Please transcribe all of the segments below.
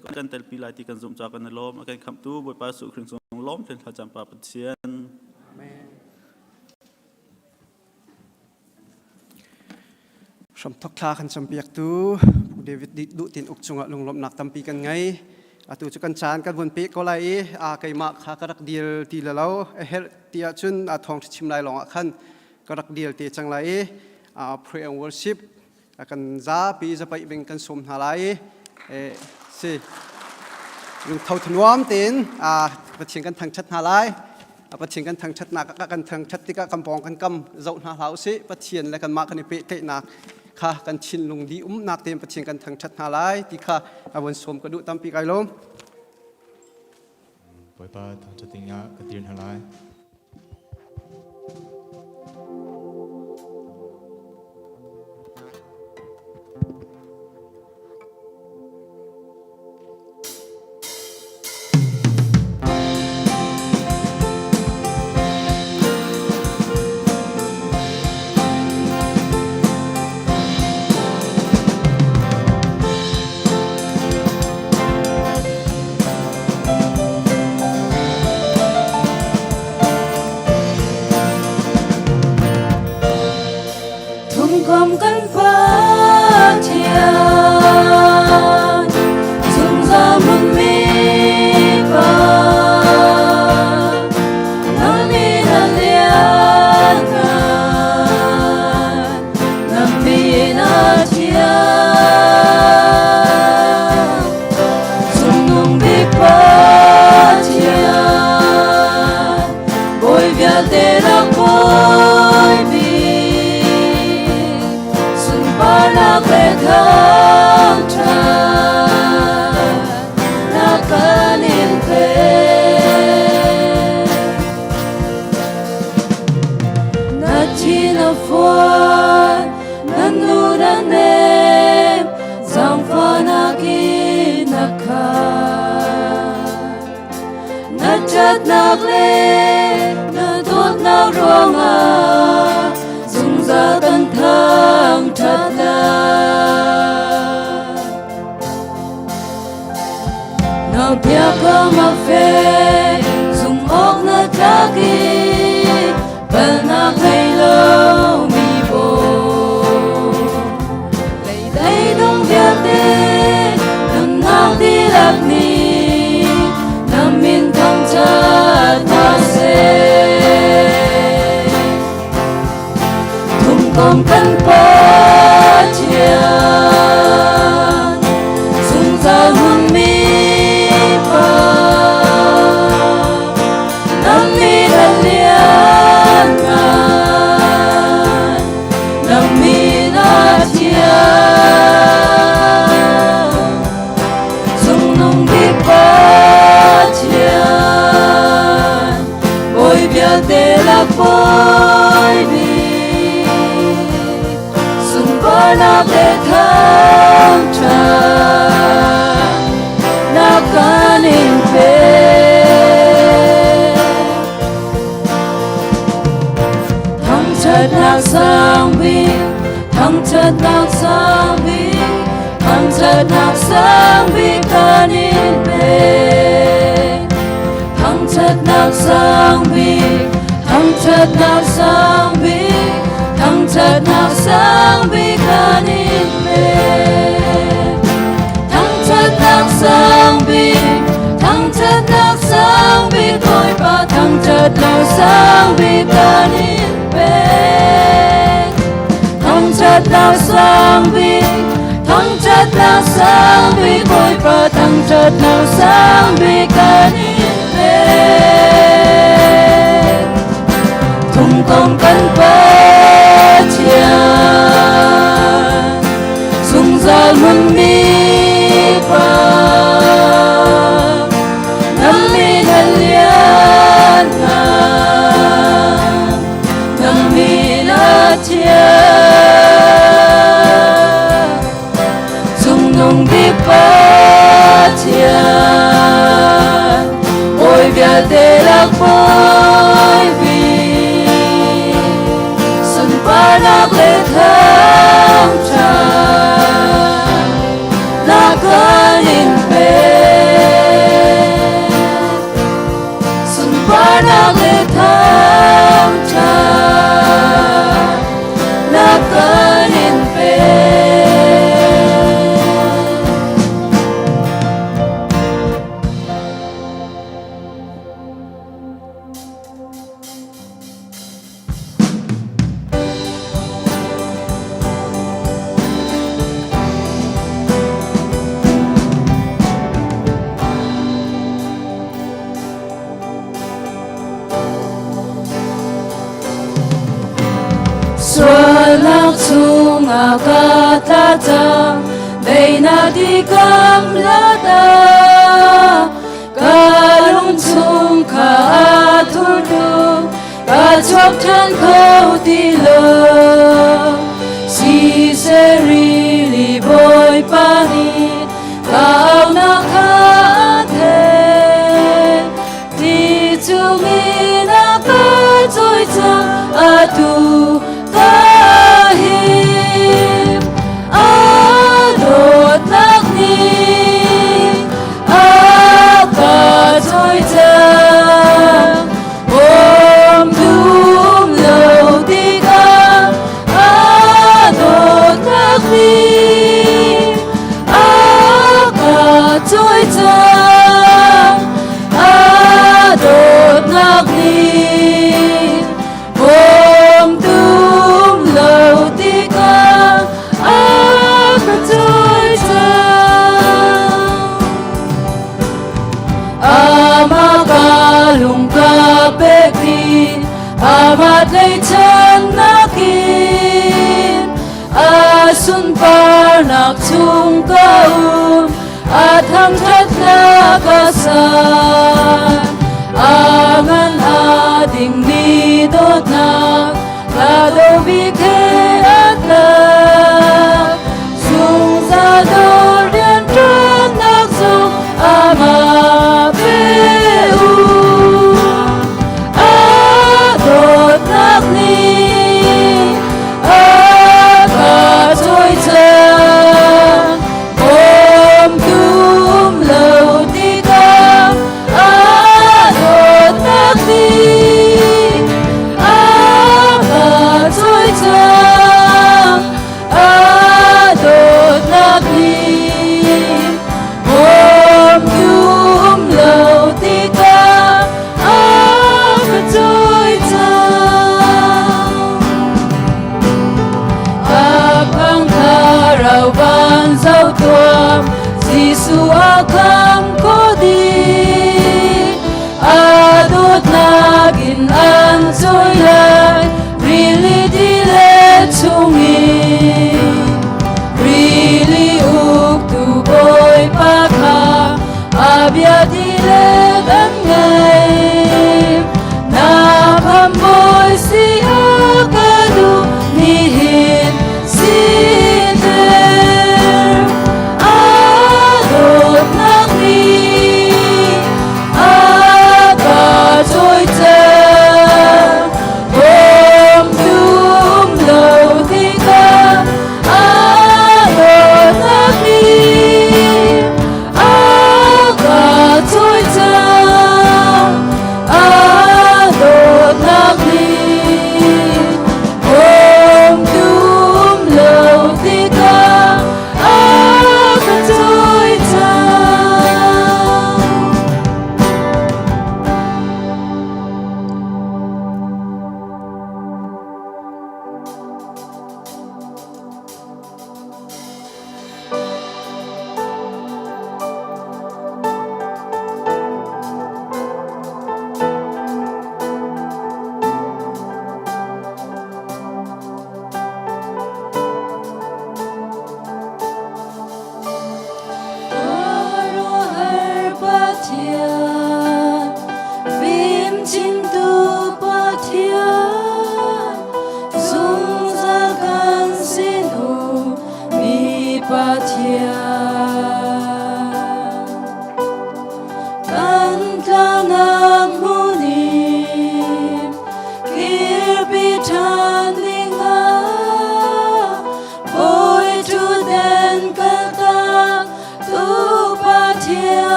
Kan telpi lai ti kan zumh caah kan i lawm. A kan khamhtu Bawipa Jesuh Khrih cung lawm tein thlacam Pa Pathian. Amen. Hramthok thla kan campiaktu Pu David duh tin uk cungah lunglawmhnak tampi kan ngei. Atu cu kan caan kan vun pe ko lai i a keimah kha ka rak deal ti le lo a herh ti ahcun a thawng chim lai lawngah khan ka rak deal te cang lai i pray and worship kan zapi zapaih bing kan sawm hna lai i si lungtho thanuam tein Pathian kan thangṭhat hna lai. Pathian kan thangṭhatnak kan thangṭhat tikah kan pawng kan kam zoh hna hlah usih. Pathian le kanmah kan i pehtlaihnak kha kan thinlung dih umnak tein Pathian kan thangṭhat hna lai ti kha a vun sawm ka duh tampi kai lawm. Bawipa thangṭhat ding ah ka dir hna lai. Thumkom kan Pathian, zungzal hmunmi Pa, na min a lianngan, na min a thiang. Cungnung bik Pathian, Bawi vialte lak Bawi bik, sunparnak le thangṭhat na kan in pek. Na thin a fuan, na nu na nem, zaangfahnak in na khat. Na ṭhatnak le na dawtnak ruangah zungzal kan thangṭhat lai. Na biakam a fek, zumh awk na tlak i palnak ngei lomi bawi. Leidung vialte nunnak dihlak nih na min thangṭhat hna seh. Thumkom kan Pathian, zungzal hmunmi Pa, na min a lianngan, na min a thiang. Cungnung bik Pathian, Bawi vialte lak Bawi bik, sunparnak le thangṭhat na kan in pek. Thangṭhatnak sang bik, thangṭhatnak sang bik, thangṭhatnak sang bik kan in pek. Thangṭhatnak sang bik, thangṭhatnak sang bik, thangṭhatnak sang bik kan in pek. Thangṭhatnak sang bik, thangṭhatnak sang bik, Bawipa thangṭhatnak sang bik kan in pek. Thangṭhatnak sang bik, thangṭhatnak sang bik, Bawipa thangṭhatnak sang bik kan in pek. Thumkom kan Pathian, zungzal hmunmi Pa, na min a lianngan, na min a thiang. Cungnung bik Pathian, Bawi vialte lak Bawi bik, sunparnak le thangṭhat. Sualnak chungah ka tla cang, daihnak ti kam lata. Ka lung chung kha a thur tuk, ka chuak ṭhan kho ti lo. Siseh rili Bawipa nih ka aunak kha a theih. Ti chungin a ka cawi cang, atu ka him. A dawtnak nih a ka cawi cang. Bawm dum lo tikah a dawtnak nih a ka cawi cang. A dawtnak nih bawmtu um lo tikah a ka cawi cang. Amah ka lung ka pek i amah tlaihchannak in a sunparnak chung ka um a thangṭhatnak a san. A ngan a dingmi dawtnak ka do bik he a tlak. Zungzal dawr rianṭuannak zong amah pe u. A dawtnak nih a ka cawi cang. Bawmtu um lo tikah a dawtnak nih a ka cawi cang.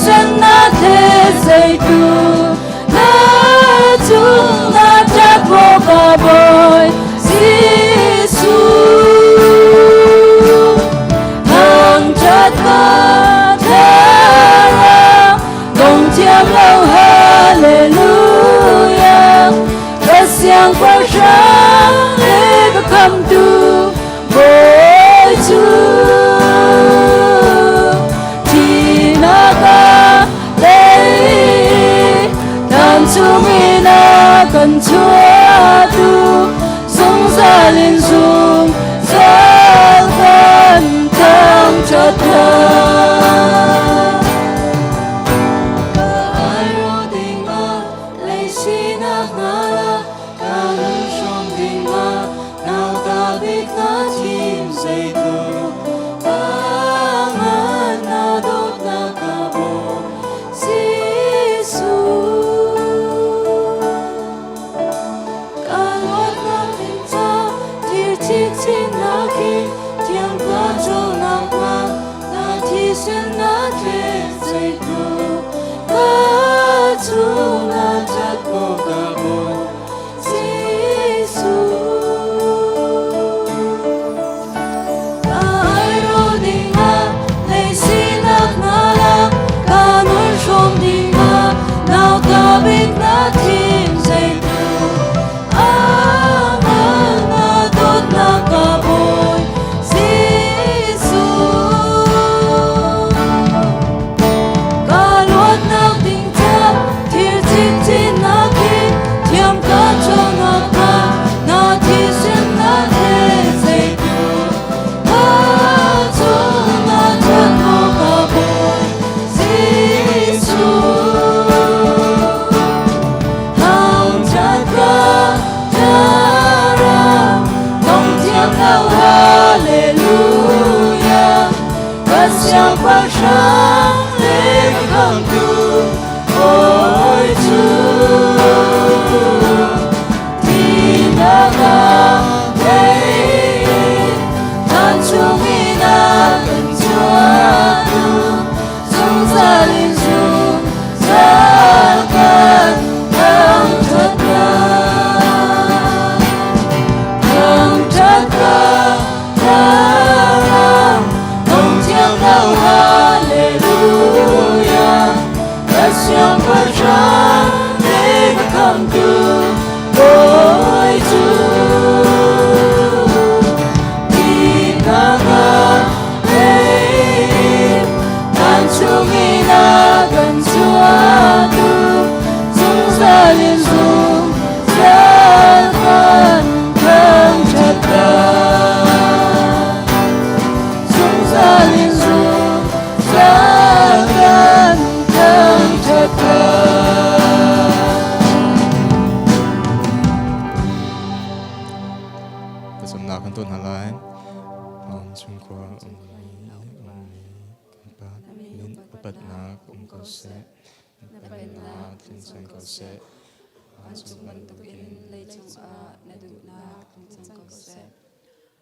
thisen na theseitu na cung na ṭap maw ka Bawi Jesuh. Thangṭhat ka thlarau dong thiam lo hallelujah. Ka siangpahrang le ka khamtu Bawi cu thihnak ah tei tan chungin a kan chuahtu zungzal in zungzal kan thangṭhat lai. Ka ai ding ah lei sinak hna la ka nun hrawm ding ah nauta bik na thim zeitluk a ngan na dawtnak ka bawm Jesuh. Ka luatnak ding ca thir chinchinnak hi thiang ka ṭhawnnak hnga na thisen na thlet zeitluk ka chung na ṭhat maw ka Bawi Jesuh. Ka ai-ro ding ah lei sinak na lak ka nun hrawm ding ah nauta bik na thim zeitluk a ngan na dawtnak ka Bawi Jesuh. Ka luatnak ding ca thil chinchinnak hi thiam ka ṭhawnnak kha na thisen na thlet zeitluk ka cung na ṭhat maw ka Bawi Jesuh. Thangṭhat ka thlarau dong thiam lo hallelujah. Ka siangpahrang le ka khamhtu Bawi cu thihnak ah tei chan chungin a kan chuahtu zungzal in zungzal kan thangṭhat lai. Thangṭhat ka thlarau dong thiang lo hallelujah. Ka siangpahrang le ka khamhtu Bawi cu thihnak ah tei chan chungin a kan chuahtu zungzal in zungzal kan thangṭhat lai. Zungzal in zungzal kan thangṭhat lai. Thlacamnak kan tuah hna lai. Chungkhua ummi ummi kan Pa min upatnak um ko seh. Na pennak tlin cang ko seh. Vancung bantukin leicung ah na duhnak tlung cang ko seh.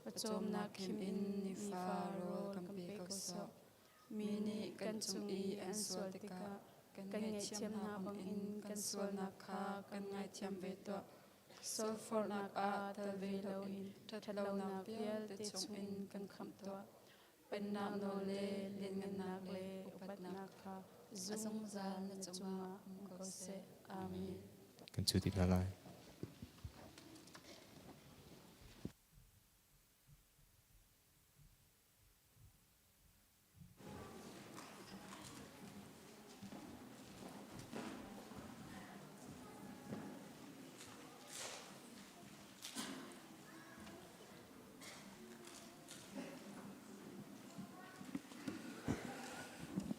Pawcawmnak khim in nifa rawl kan pe ko sawh. Mi nih kan cung i an sual tikah kan ngaihthiam hna bangin kan sualnak kha kan ngaithiam ve tuah. Sualforhnak ah tel ve loin ṭhatlonak vialte chungin kan khamh tuah. Pennak nawl le lianngannak le upatnak kha zungzal na cungah um ko seh. Amen. Kan cu ti hna lai.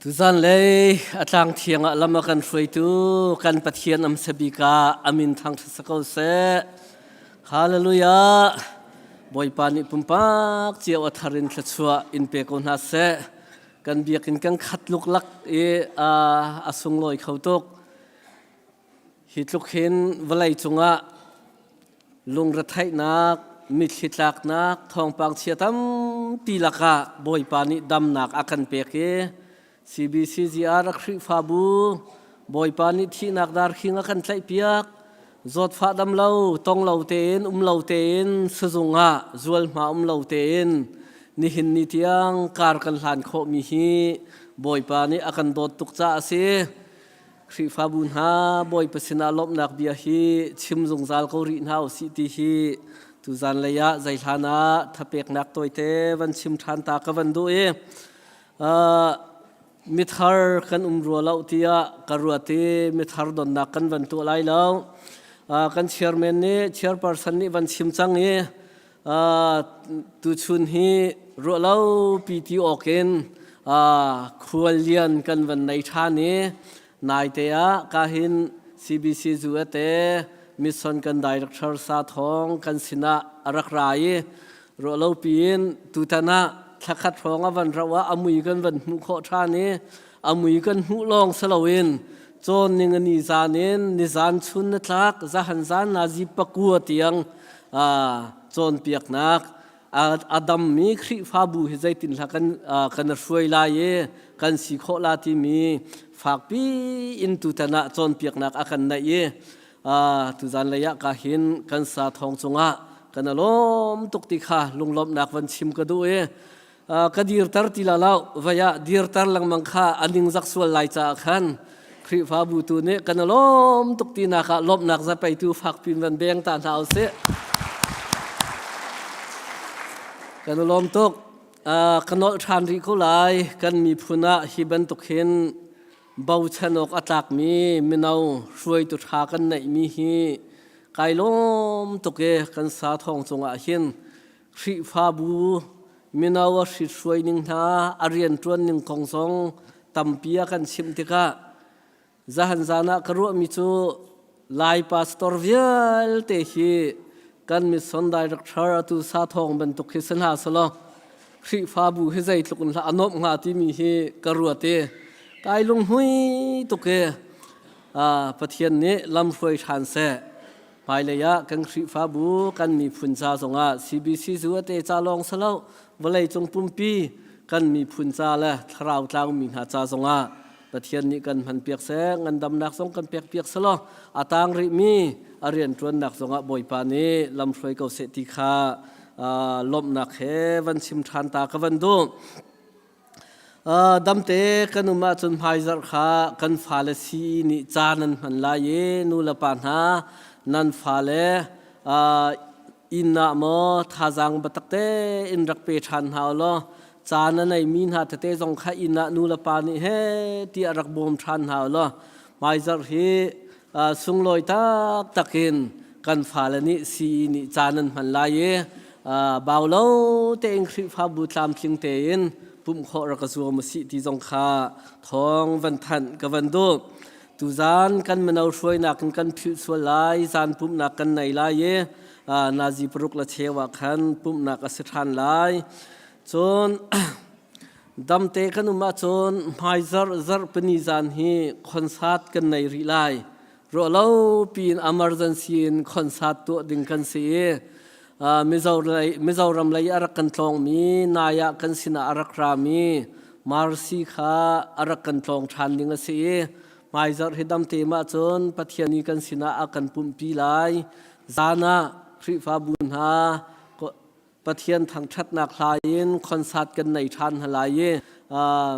Tuzan lei a tlang thiang ah lam a kan hruaitu kan Pathian am sabik ah amin thangṭhat sa ko seh. Hallelujah. Bawipa nih pumpak cio a thar in thluachuah in pe ko hna seh. Kan biakinn kan khat luklak i a sunglawi kho tuk. Hi tluk hin vawlei cungah lungretheihnak, mitthli tlaknak, thawngpang chia tampi lakah Bawipa nih damnak a kan pek i CBCGR a Khrihfabu Bawipa nih thihnak darkhing a kan tlaihpiak. Zawtfah dam lo, tong lo tein, um lo tein, sizung ah zualhma um lo tein nihin ni tiang kar kan hlan khawhmi hi Bawipa nih a kan dawt tuk caah a si. Khrihfabu hna Bawipa sinah lawmhnak bia hi chim zungzal ko rih hna usih ti hi tuzan lei ah zeihlan ah thapeknak tawite van chim ṭhan ta ka van duh i mithar kan um rua lo tiah ka ruat i mithar donnak kan van tuah lai lo. Kan chairman nih chairperson nih van chim cang i Tuchun hi ruahlo pi ti awk in khuallian kan van nei ṭhan i naite ah kahin CBC zu-ate mission kan director Sa Thawng kan sinah a rak ra i ruahlo piin tutan ah thlakhat hrawng a van rauh ah a mui kan van hmuh khawh ṭhan i a mui kan hmuh lawng si loin cawn ning ni zan in nizan chun na tlak zahan zan nazi pakua tiang cawnpiaknak a dammi Khrihfabu hi zeitin hla kan kan hruai lai i kan si khawh la timi fakpi in tutan ah cawnpiaknak a kan neih i tuzan lei ah ka hin kan sa thawng cungah kan alawm tuk ti kha lunglawmhnak van chim ka duh i ka dirter ti la lo vai ah dirter lengmang kha a ningzak sual lai caah khan Khrihfabu tu nih kan lawm tuk tinak ah lawmhnak zapeitu fakpi van beng ta hna usih. Kan lawm tuk. Ka nolh ṭhan rih ko lai. Kan miphun ah hi bantuk hin bochan awk a tlakmi mino hruaitu ṭha kan neihmi hi kai lawm tuk i kan sa thawng cungah hin Khrihfabu mino a hrit-hruai ning hna, a rianṭuan ning kong zong tampi a kan chimh tikah zahan zan ah ka ruahmi cu Lai pastor vialte hi kan mission director atu sa thawng bantuk hi si hna selaw Khrihfabu hi zeitluk in hlah a nuamh hnga timi hi ka ruat i kai lunghmui tuk i Pathian nih lamhruai ṭhan seh. Hmailei ah kan Khrihfabu kan miphun ca zongah CBC zu a te ca lawng si lo vawleicung pumpi kan miphun ca le thlarau tlaumi hna ca zongah Pathian nih kan hmanpiak seh ngandamnak zong kan pekpiak selaw a tang rihmi a rianṭuannak zongah Bawipa nih lamhruai ko seh ti kha lawmhnak he van chim ṭhan ta ka van duh. Damte kan um ahcun hmaizarh kha kan fale sii nih ca nan hman lai i nulepa hna nan fale inn ah maw thazaang biatak tein rak pe ṭhan hna u law ca na neimi hna tete zong kha inn ah nulepa nih heh tiah rak bawm ṭhan hna u law hmaizarh hi sunglawi taktak in kan fale nih sii nih caan an hman lai i bau lo tein Khrihfabu tlamtling tein pumh khawh rak ka zuam usih ti zong kha thawng van thanh ka van duh. Tuzan kan mino hruainak in kan philh sual lai, zan pumhnak kan nei lai i nazi paruk la cheu ah khan pumhnak a si ṭhan lai. Cun Damte kan um ahcun hmaizarh zarhpini zan hi concert kan nei rih lai. Ruahlo piin emergency in concert tuah ding kan si i Mizoram lei a rak kan tlawngmi, nai ah kan sinah a rak rami Marcy kha a rak kan tlawng ṭhan ding a si i hmaizarh hi damte mah cun Pathian nih kan sinah a kan pumhpi lai. Zan ah Khrihfabu hna Pathian thangṭhatnak hla in concert kan nei ṭhan hna lai i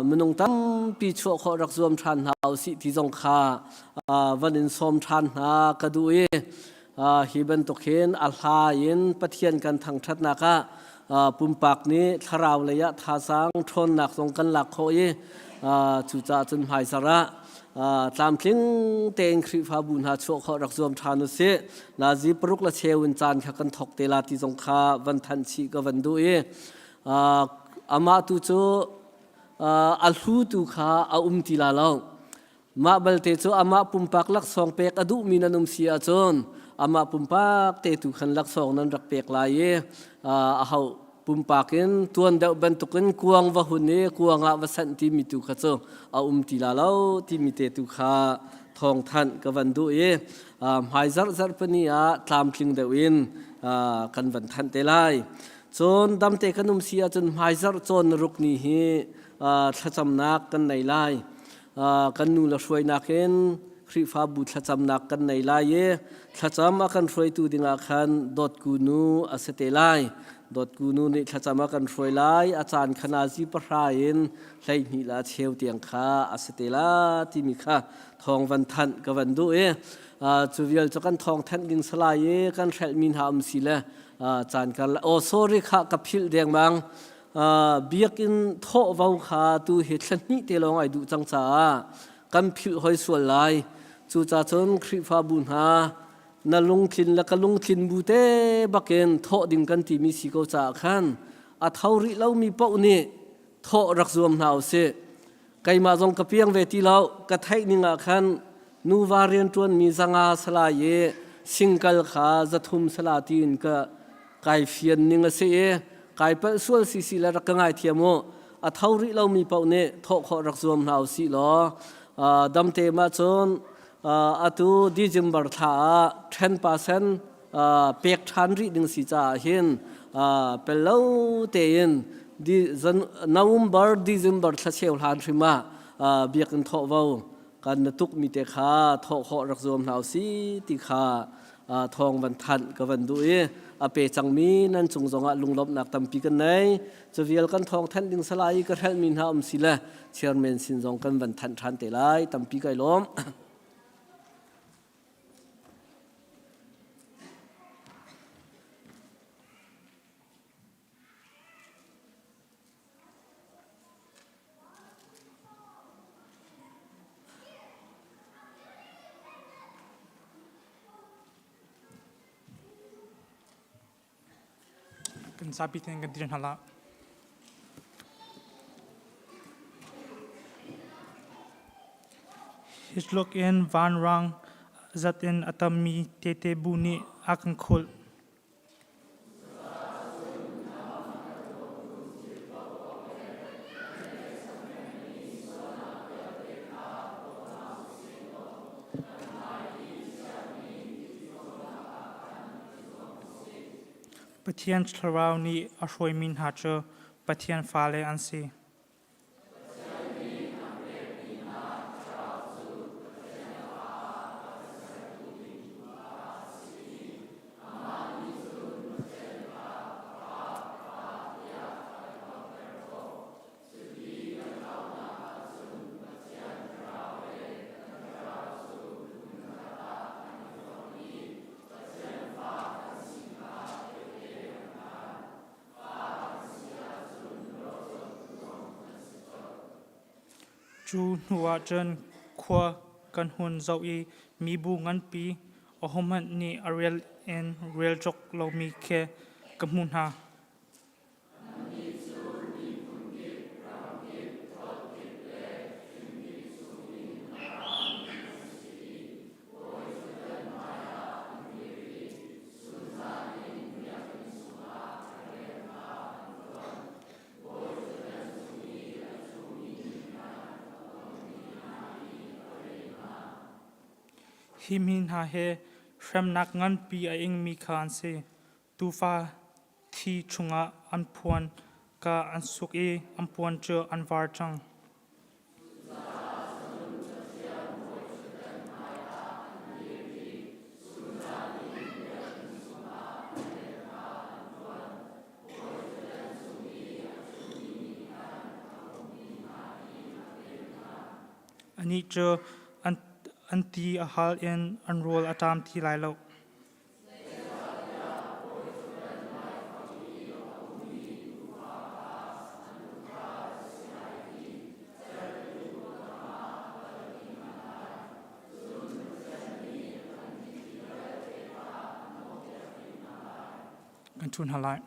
minung tampi chuah khawh rak zuam ṭhan hna usih ti zong kha van in sawm ṭhan hna ka duh i hi bantuk hin a hla in Pathian kan thangṭhatnak ah pumpak nih thlarau lei ah thazaang ṭhawnnak zong kan lak khawh i cucaah cun hmaizarh ah tlamtling tein Khrihfabu hna chuah khawh rak zuam ṭhan usih. Nazi paruk le cheu in caan kha kan thawk te la ti zong kha van thanh chih ka van duh i amah tu cu a hlu tu kha a um ti la lo. Mah balte cu amah pumpak laksawng pek a duhmi nan um si ahcun amah pumpak te tu khan laksawng nan rak pek lai i a ho pumpak in tuan deuh bantukin kuang va hun i kuang ah va sanh timi tu kha cu a um ti la lo timi te tu kha thawngthanh ka van duh i hmai zarh zarh pani ah tlamtling deuh in kan van thanh te lai. Cun damte kan um si ahcun hmaizarh cawn ruk ni hi thlacamnak kan nei lai. Kan nu le hruainak in Khrihfabu thlacamnak kan nei lai i thlacam a kan hruaitu dingah khan dawtku nu a si te lai. Dawtku nu nih thlacam a kan hruai lai. A caan khana zi pahra in 12 la cheu tiang kha a si te la timi kha thawng van thanh ka van duh i cu vial cu kan thawng thanh ding salai i kan hrelhmi hna um si le caan kar oh sorry kha ka philh dengmang biakinn thawh vo kha tu hi thla hnih te lawng ai duh cang caah kan philh hoi sual lai cu ca cun Khrihfabu hna na lungtlin le ka lungtlin bu te bakin thawh ding kan timi si ko caah khan a tho rih lomi paoh nih thawh rak zuam hna usih keimah zong ka piang ve ti lo ka theih ning ah khan nuva rianṭuan mi zanga sala i singkal kha zathum sala tiin ka kai fian ning a si i kai palh sual si si le rak ka ngai thiam u a tho rih lomi paoh nih thawh khawh rak zuam hna usih law damte ma cun atu December thla ah 10% pek ṭhan rih ding si caah hin pel lo tein November December thla cheu hlan hrim ah biakinn thawh vo kan na tuk mi te kha thawh khawh rak zuam hna si ti kha thawng van thanh ka van duh i a pe cangmi nan cung zongah lunglawmhnak tampi kan nei cu vial kan thawng thanh ding salai i ka hrelhmi hna um si le chairman sin zong kan van thanh ṭhan te lai tampi kai lawm. Kan zapi tein kan dir hna la. Hitluk in vanrang zat in a tammi tete bu nih a kan khulh. Pathian thlarau nih a hruaimi hna cu Pathian fale an si. Cu hnuah cun khua kan hun zoh i mibu nganpi ahohmanh nih a rel in rel cawk lomi khi ka hmuh hna. Hi mi hna hi hremnak nganpi a ingmi kha an si. Tuufa thi chungah an phuan ka an suk i an puan cu an var cang. Anih cu an ti a hal in an rawl a ṭam ti lai lo. Kan ṭhu hna lai.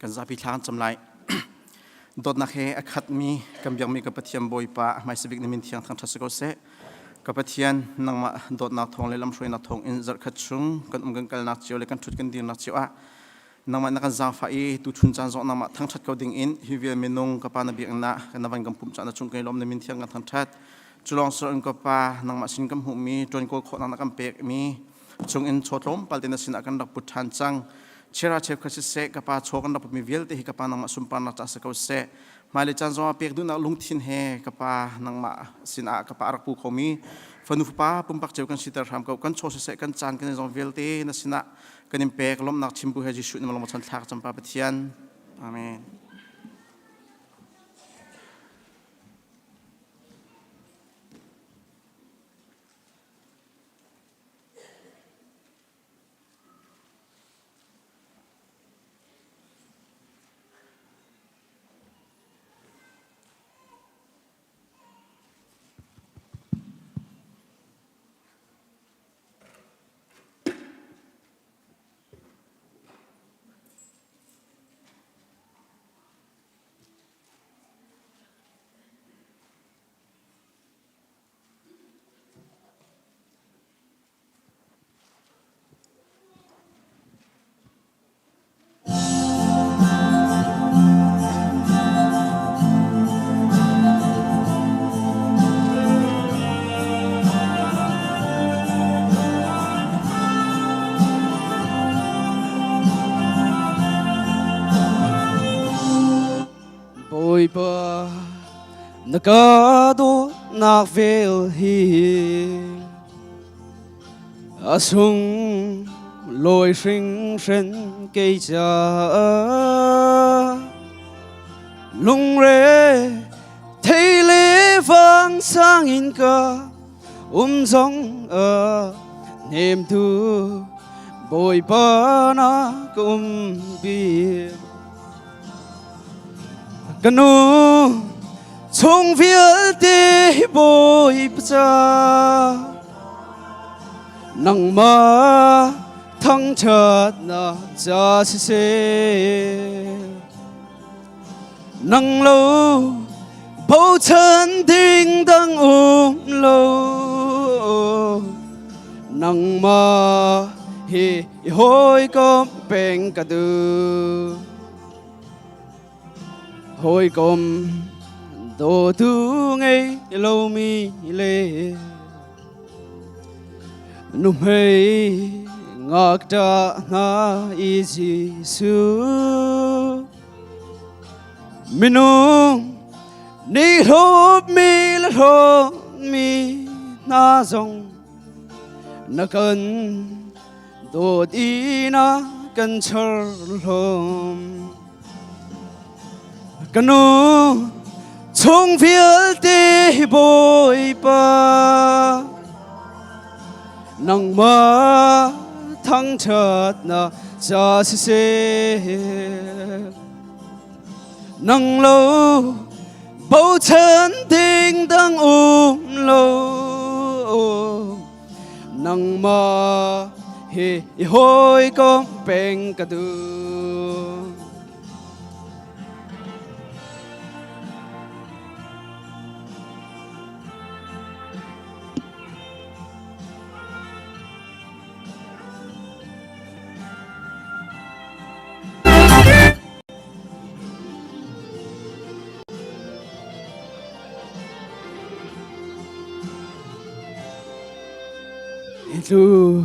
Kan zapi thla kan cam lai. Dawtnak he a khatmi kan biakmi ka Pathian Bawipa hmaisabik na min thiang thangṭhat si ko seh. Ka Pathian nangmah dawtnak thawng le lamhruainak thawng in zarhkhat chung kan um kan kalnak cio le kan ṭhut kan dirnak cio ah nangmah na kan zaangfah i tuchun caan zong nangmah thangṭhat ko ding in hi vial minung ka pa na biakinn ah na van kan pumh caan na cung kan i lawm na min thiang kan thangṭhat. Culawng sir in ka pa nangmah sin kan hmuhmi ṭuan kawl khawhnak na kan pekmi chung in chaw tlawmpal te na sinah kan rak put ṭhan cang. Chera cheukhat siseh ka pa chaw kan rak putmi vialte hi ka pa nangmah sunparnak ca si ko seh. Hmailei caan zongah pek duhnak lungthin he ka pa nangmah sinah ka pa a rak pu khomi fanu fapa pumpak cio kan siter hram ko. Kan chaw siseh kan caan kan zong vialte na sinah kan in pek lawmhnak chimbu he Jesuh nih malong chan thlak campa Pathian. Amen. Bawipa na ka dawtnak vel hi a sung lawi hringhren kei caah lungre thei le vang sang in ka um zong a hnemtu Bawipa na ka um bik Ka nu chung vialte hi Bawipa ca nangmah thangṭhatnak ca siseh nang lo bochan ding dang um lo nangmah hi i hawikom peng ka duh hawikom dawtu ngei lomi le nuhmei ngakṭah hna i Jesuh minung nih hlawpmi le hlawpmi hna zong na kan dawt i na kan char hlawm ka nu chung vialte hi Bawipa nangmah thangṭhatnak ca siseh nang lo bochan ding dang um lo nangmah hi i hawikom peng ka duh. Tlu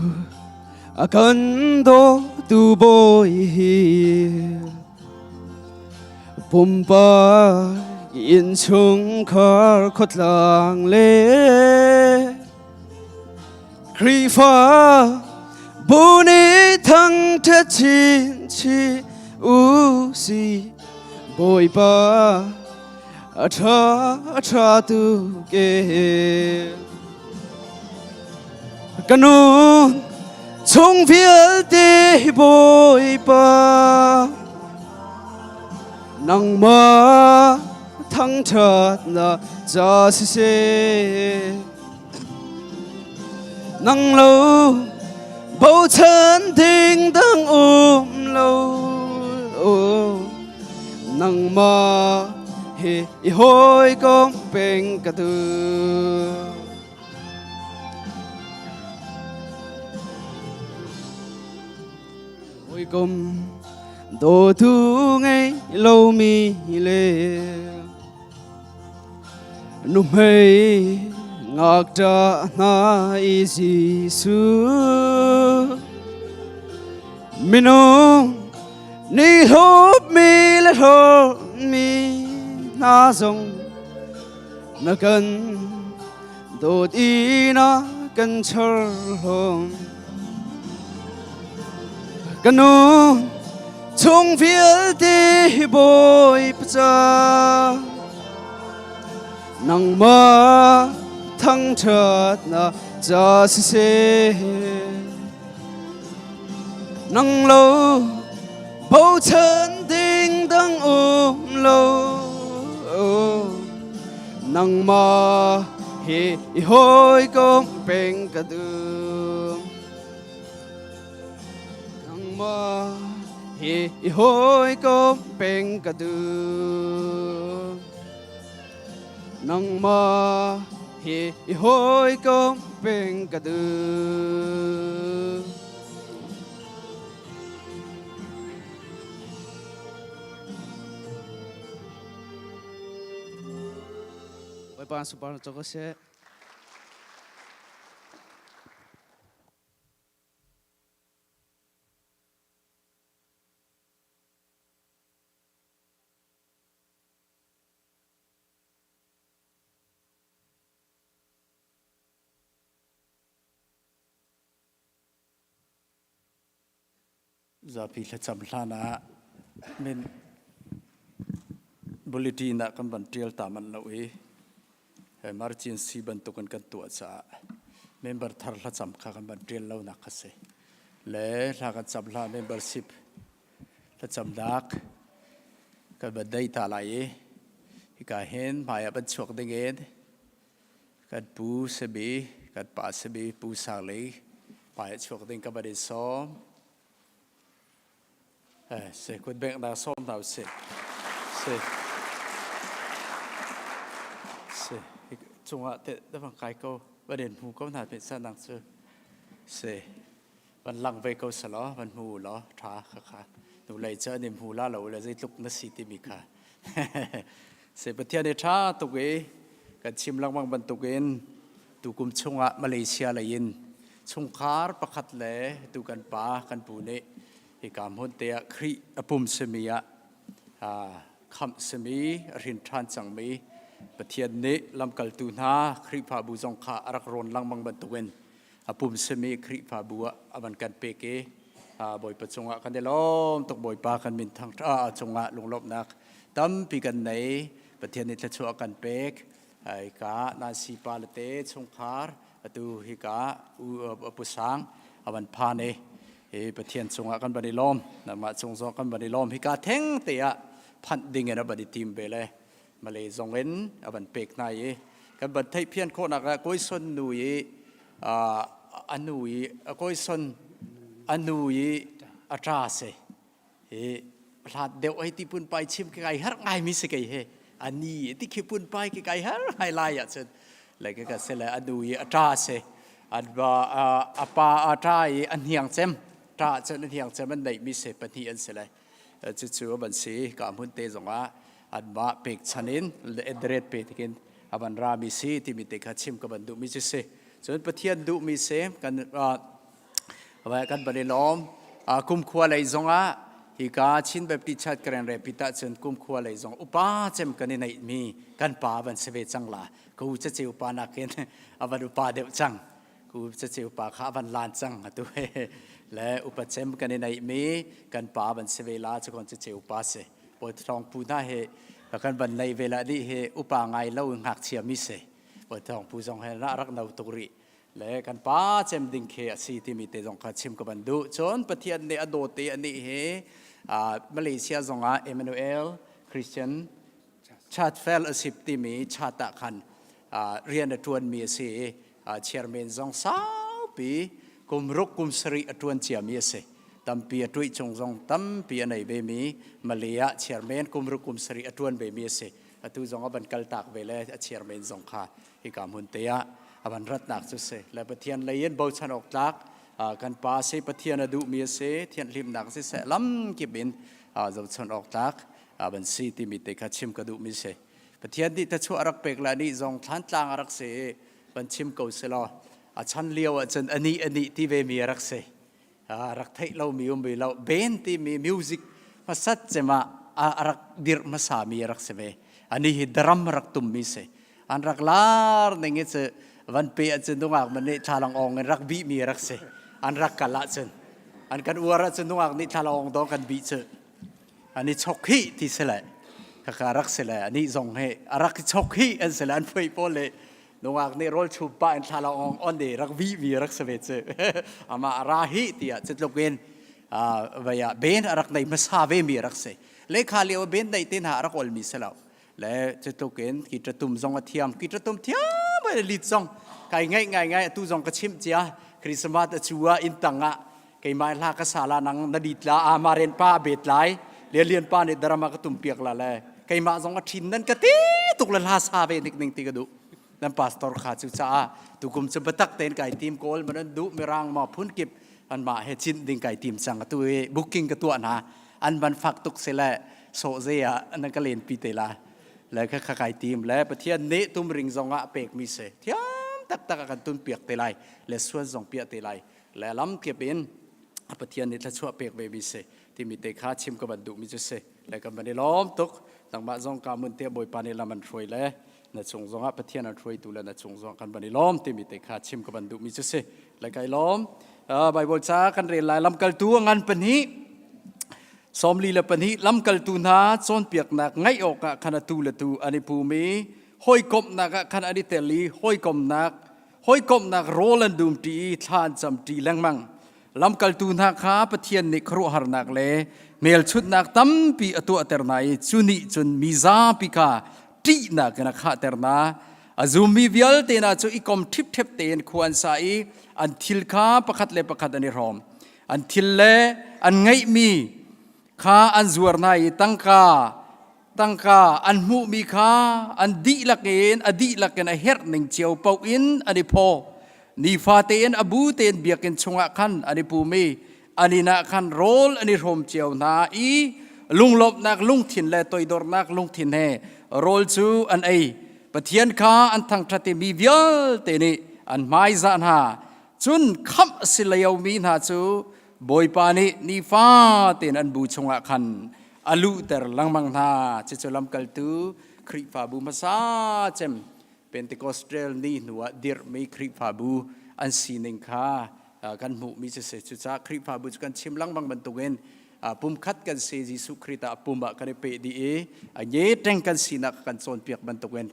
a kan dawtu bawi hi pumpak innchungkhar khuatlang le Khrihfa bu nih thangṭhat chinchin u si Bawipa a ṭha a ṭha tu ke ka nun chung vialte hi Bawipa nangmah thangṭhatnak ca siseh Nang lo bochan ding dang um lo. Nangmah he i hawikom peng ka duh. Hawikom dawtu ngei lomi le nuhmei ngakṭah hna i Jesuh minung nih hlawpmi le hlawtmi hna zong na kan dawt i na kan char hlawm. Ka nu chung vialte hi Bawipa ca nangmah thangṭhatnak ca siseh. Nang lo bochan ding dang um lo nangmah he i hawikom peng ka duh. Nangmah he i hawikom peng ka duh. Nangmah he i hawikom peng ka duh. Bawipa sunparnak co ko seh. Zapi thlacam hlan ah min bulletin ah kan van ṭial ta manh lo i emergency bantukin kan tuah caah member thar thlacam kha kan van ṭial lonak kha si. Le hla kan cam hlah membership thlacamnak kan van dei ta lai i hika hin hmai ah van chuak ding in kan pu simi kan pa simi pu Sang Lei hmai ah chuak ding ka van in sawm. Eh, se kut bengh na sawm hna usih. Se. Se. Cungah te da kai ko van in hmu ko hna pe sa nang cu. Se. Van lang ve ko selaw van hmu law ṭha khakha hnulei cu an i hmu la lo le zeitluk na si timi kha se Pathian i ṭha tuk i kan chim lengmang bantukin tukum chungah Malaysia lei in chungkhar pakhat le tu kan pa kan pu nih hika hmun te ah Khrih a pum simi ah khamh simi a hrin ṭhan cangmi Pathian nih lamkaltu hna Khrihfabu zong kha a rak rawn lengmang bantukin a pum simi Khrihfabu ah a van kan pek i Bawipa cungah kan i lawm tuk Bawipa kan min thang cungah lunglawmhnak tampi kan nei Pathian nih thluachuah kan pek hika Nancy pa le te chungkhar atu hika pusang a van phan i hi Pathian cungah kan van i lawm nangmah cung zong kan van i lawm hika theng te ah phanh ding in a van i tim ve le Malay zong in a van pek hna i kan van theihphian khawhnak ah Kawison nu i a nu i Kawison a nu i a ṭa si hi hlat deuh ai ti pun pai chim ke kai har ngai mi si kei he ani ti khi pun pai ke kai har ngai lai ah cun le ke ka se le a nu i a ṭa si an ba a pa a ṭa i a hniang cem ṭa cun a hniang cem an neih mi se pahnih an si le Cucu a van si. Ka hmun te zongah anmah pekchan in edret pe tikin a van rami si timi te kha chim ka van duhmi cu si. Cun Pathian duhmi si kan kan van i lawm. Kumkhua lei zongah hika Chin Baptist Church Karen Rapid ah cun kumkhua lei zong upa cem kan i neihmi kan pa van si ve cang la. Ka u caceu pa nakin a van upa deuh cang. Ku caceu pa kha a van lan cang atu le upa cem kan i neihmi kan pa van si ve la cu kon caceu pa si bawi thawng pu hna he kan van nei ve la dih he upa ngai lo ngakchia mi si bawi thawng pu zong he ra rak no tuk rih le kan pa cem ding khi a si timi te zong kha chim ka van duh cun Pathian nih a dawt i anih hi Malaysia zong ah Emmanuel Christian Church Fellowship timi chat ah khan rian a ṭuanmi a si i chairman zong saupi kum ruk kum sarih a ṭuan ciami a si. Tampi a tuih chung zong tampi a nei ve mi Malay ah chairman kum ruk kum sarih a tuan ve mi a si. Atu zong a van kal tak ve le a chairman zong kha hika hmun te ah a van ratnak cu si. Le Pathian lei in bochan awk tlak kan pa si Pathian a duhmi a si thianhlimnak siseh lamkip in zohchunh awk tlak van si timi te kha chim ka duhmi si. Pathian nih thachuah a rak pek le anih zong thlantlang a rak si i van chim ko selaw a chan lio ahcun anih anih ti ve mi a rak si. Rak theih lomi um ve lo. Band timi music hmasat cem ah a rak dirh hmasa mi a rak si ve. Ani hi drum a rak tummi si. An rak lar ning i cu van pe ahcun nungak man nih thlalang awng in rak bih mi a rak si. An rak kal ahcun an kan uar ahcun nungak nih thlalang awng dawh kan bih cu. An i chok hi ti si le kaka rak si le anih zong hi a rak i chok hi an si le an phuai pawl le nungak nih rawl chum pah in thla ong on de rak vi vi rak si ve cu ama ra hi tiah cutluk in vaya ben a rak nei hmasa ve mi rak si lekha lio ben nei te hna a rak ol mi si lo le cutluk in ki tum zong a thiam ki tum thiam ai lit zong kai ngai ngai ngai atu zong ka chim cia Christmas a chu ah in tang ah keimah hla ka sa la nang na dit la a maren pa bet lai lian lian pa nih drama ka tum piak la le keimah zong a thin nan ka ti tuk le hla sa ve nik ning ti ka duh nan pastor kha cu caah tukum cu batak tein kai tim kawl man an duh mirang ma phun kip an mah he chin ding kai tim cang atu i booking ka tuah hna an van fak tuk se le so ze ah nan ka len pi te la le kha kha kai tim le pathian nih tum ring zong ah pek mi se thiam tak tak a kan tun piak te lai le suan zong piah te lai le lam kip in Pathian nih thluachuah pek ve mi si timi te kha chim ka van duh mi cu si le kan van i lawm tuk nangmah zong ka mun te Bawipa nih lam an hruai le na chung zongah Pathian an hruaitu le na chung zong kan van i lawm timi te kha chim ka van duh mi cu si le kai lawm Bible ca kan rel lai lamkaltu a ngan pahnih 42 lamkaltu hna cawnpiaknak ngaih awkah khan atu le tu an i pum i hawikomhnak ah khan an i tel i hawikomhnak hawikomhnak rawl an dumṭi i thla an camṭi lengmang. Lamkaltu hna kha Pathian nih khuaruahharnak le hmelchunhnak tampi a tuahter hna i cu nih cun mi zapi kha ṭihnak in a khahter hna. A zummi vialte hna cu i kom ṭhipṭhep tein khua an sa i an thil kha pakhat le pakhat an i hrawm. An thil le an ngeihmi kha an zuar hna i tangka tangka an hmuhmi kha an dihlak in a dihlak in a herh ning cio paoh in an i phaw nifate in a bu tein biakinn chungah khan an i pum i an inn ah khan rawl an i hrawm cio hna i lunglawmhnak lungthin le toidornak lungthin he rawl cu an ei Pathian kha an thangṭhat i mi vialte nih an hmaizah hna cun khamh a si liomi hna cu Bawipa nih nifatein an bu chungah khan a luhter lengmang hna. Cucu lamkaltu Khrihfabu hmasa cem Pentecostal ni hnuah dirhmi Khrihfabu an sining kha kan hmuhmi cu si. Cucaah Khrihfabu cu kan chim lengmang bantukin pumkhat kan si Jesuh Khrih ah pum ah kan i peh dih i a nge teng kan sinak kan cawnpiak bantukin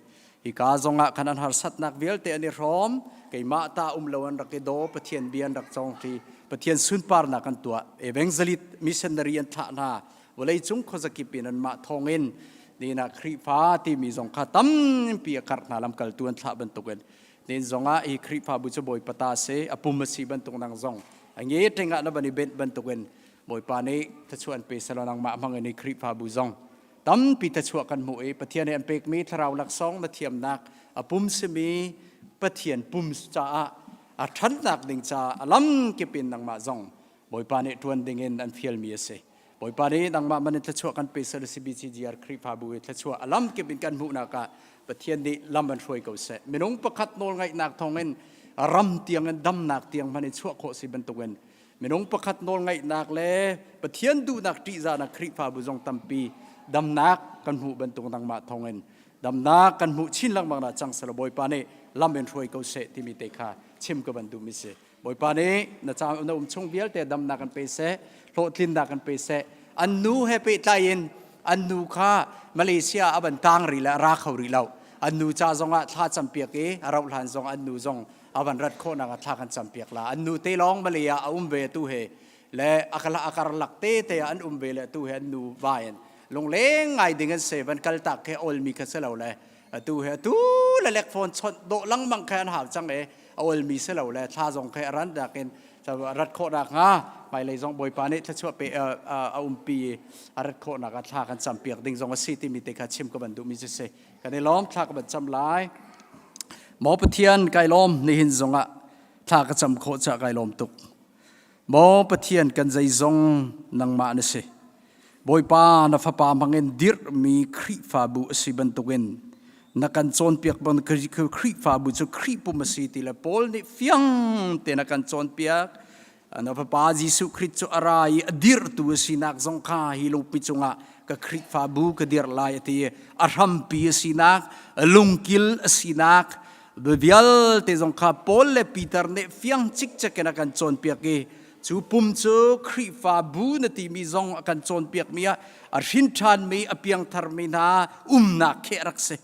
Hika zongah khan an harsatnak vialte an i hrawm. Keimah ta um lo an rak i daw. Pathian bia an rak cawngṭi. Pathian sunparnak an tuah. Evangelist missionary an thlah hna. Vawleicung khuazakip in anmah thawngin nihin ah Khrihfa timi zong kha tampi a karh hna lamkaltu an thlah bantukin nin zongah hi Khrihfabu cu Bawipa ta si a pum a si bantuk nang zong a nge ṭeng ah na van i benh bantukin Bawipa nih thluachuah an pe selaw nangmah hmang in hi Khrihfabu zong tampi thluachuah kan hmuh i Pathian nih an pekmi thlarau laksawng na thiamnak a pum simi Pathian pum caah a ṭhannak ding caah a lamkip in nangmah zong Bawipa nih ṭuan dingin an fialmi a si. Bawipa nih nangmah man in thluachuah kan pe sal CBCGR Khrihfabu i thluachuah a lamkip in kan hmuhnak ah Pathian nih lam an hruai ko seh. Minung pakhat nawlngaihnak thawngin ram tiang in damnak tiang hmanh in chuah khawh si bantukin Minung pakhat nawlngaihnak le Pathian duhnak ṭihzahnak Khrihfabu zong tampi damnak kan hmuh bantuk nangmah thawngin damnak kan hmuh chin lengmang na cang selaw Bawipa nih lam in hruai ko seh timi te kha chim ka van duhmi si. Bawipa nih na ca na um chung vialte damnak kan pe seh, hlawhtlinnak kan pe seh. An nu he pehtlai in an nu kha Malaysia a van tang rih le a ra kho rih lo. An nu ca zongah thla campiak i a rauh hlan zong an nu zong a van rat khawhnak ah thla kan campiak la an nu te lawng Malay ah a um ve tu he le a karlak te te ah an um ve le tu he an nu va in lungleng ngai ding an se van kal tak ke ol mi kha se lo le atu he atu le lek phone chawnh dawh lengmang khe an hau cang e a ol mi se lo le thla zong khe a ran dak in. Rat khawhnak hnga hmailei zong Bawipa nih thluachuah pe a umpi a rat khawhnak ah thla kan campiak ding zong a si timi te kha chim ka van duhmi cu si. Kan i lawm thla ka van cam lai. Maw Pathian kai lawm nihin zongah thla ka cam khawh caah kai lawm tuk. Maw Pathian kan zeizong nangmah na si. Bawipa na fapa hmangin dirhmi Khrihfabu a si bantukin na kan cawnpiak bang Khrihfabu cu Khrih pum a si ti le Paul nih fiang tein a kan cawnpiak. Na fapa Jesuh Khrih cu a ra i a dirhtu a sinak zong kha hi lungpi cungah ka Khrihfabu ka dirh lai a ti. A hrampi a sinak, lungkil a sinak, vialte zong kha Paul le Peter nih fiang cikcek in a kan cawnpiak i cu pum cu Khrihfabu na timi zong a kan cawnpiakmi ah a hrin ṭhanmi a piangtharmi hna umnak khi a rak si.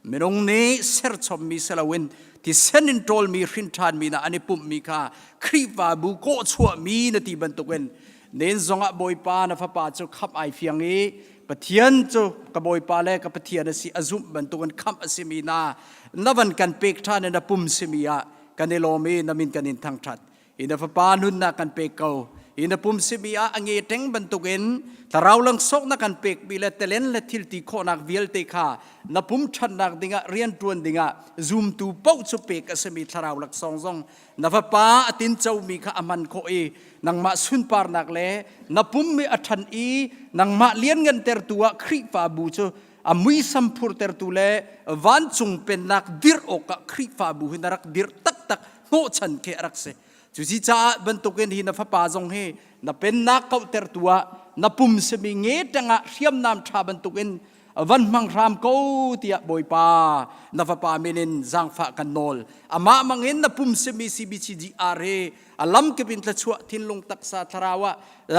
Minung nih serchommi si loin thisen in ṭawlmi hrin ṭhanmi hna an i pumhmi kha Khrihfabu kawhchuahmi na ti bantukin nen zongah Bawipa na fapa cu khamh ai fiang i Pathian cu ka Bawipa le ka Pathian a si a zumh bantukin khamh a simi hna na van kan pek ṭhan i na pum simi ah kan i lawm i na min kan in thangṭhat. Hi na fapa nunnak kan pek ko. Hi na pum simi ah a nge ṭeng bantukin thlarau langsawk na kan pekmi le telen le thilti khawhnak vialte kha na pum ṭhatnak dingah rianṭuan dingah zumtu paoh cu pek a simi thlarau laksawng zong na fapa a tincomi kha a hman khawh i nangmah sunparnak le na pum i a ṭhan i nangmah lianngantertu ah Khrihfabu cu a muisam phurtertu le vancung pennak dirh awkah Khrihfabu hi na rak dirh taktak hnawhchan khi a rak si. Cuci caah bantukin hi na fapa zong hi na pennak kauhtertu ah na pum simi nge tangah hriamnam ṭha bantukin van hmang hram ko tiah Bawipa na fapa min in zaangfah kan nawl. Amah mangin na pum simi CBCGR hi a lamkip in thluachuah thinlung taksa thlarau ah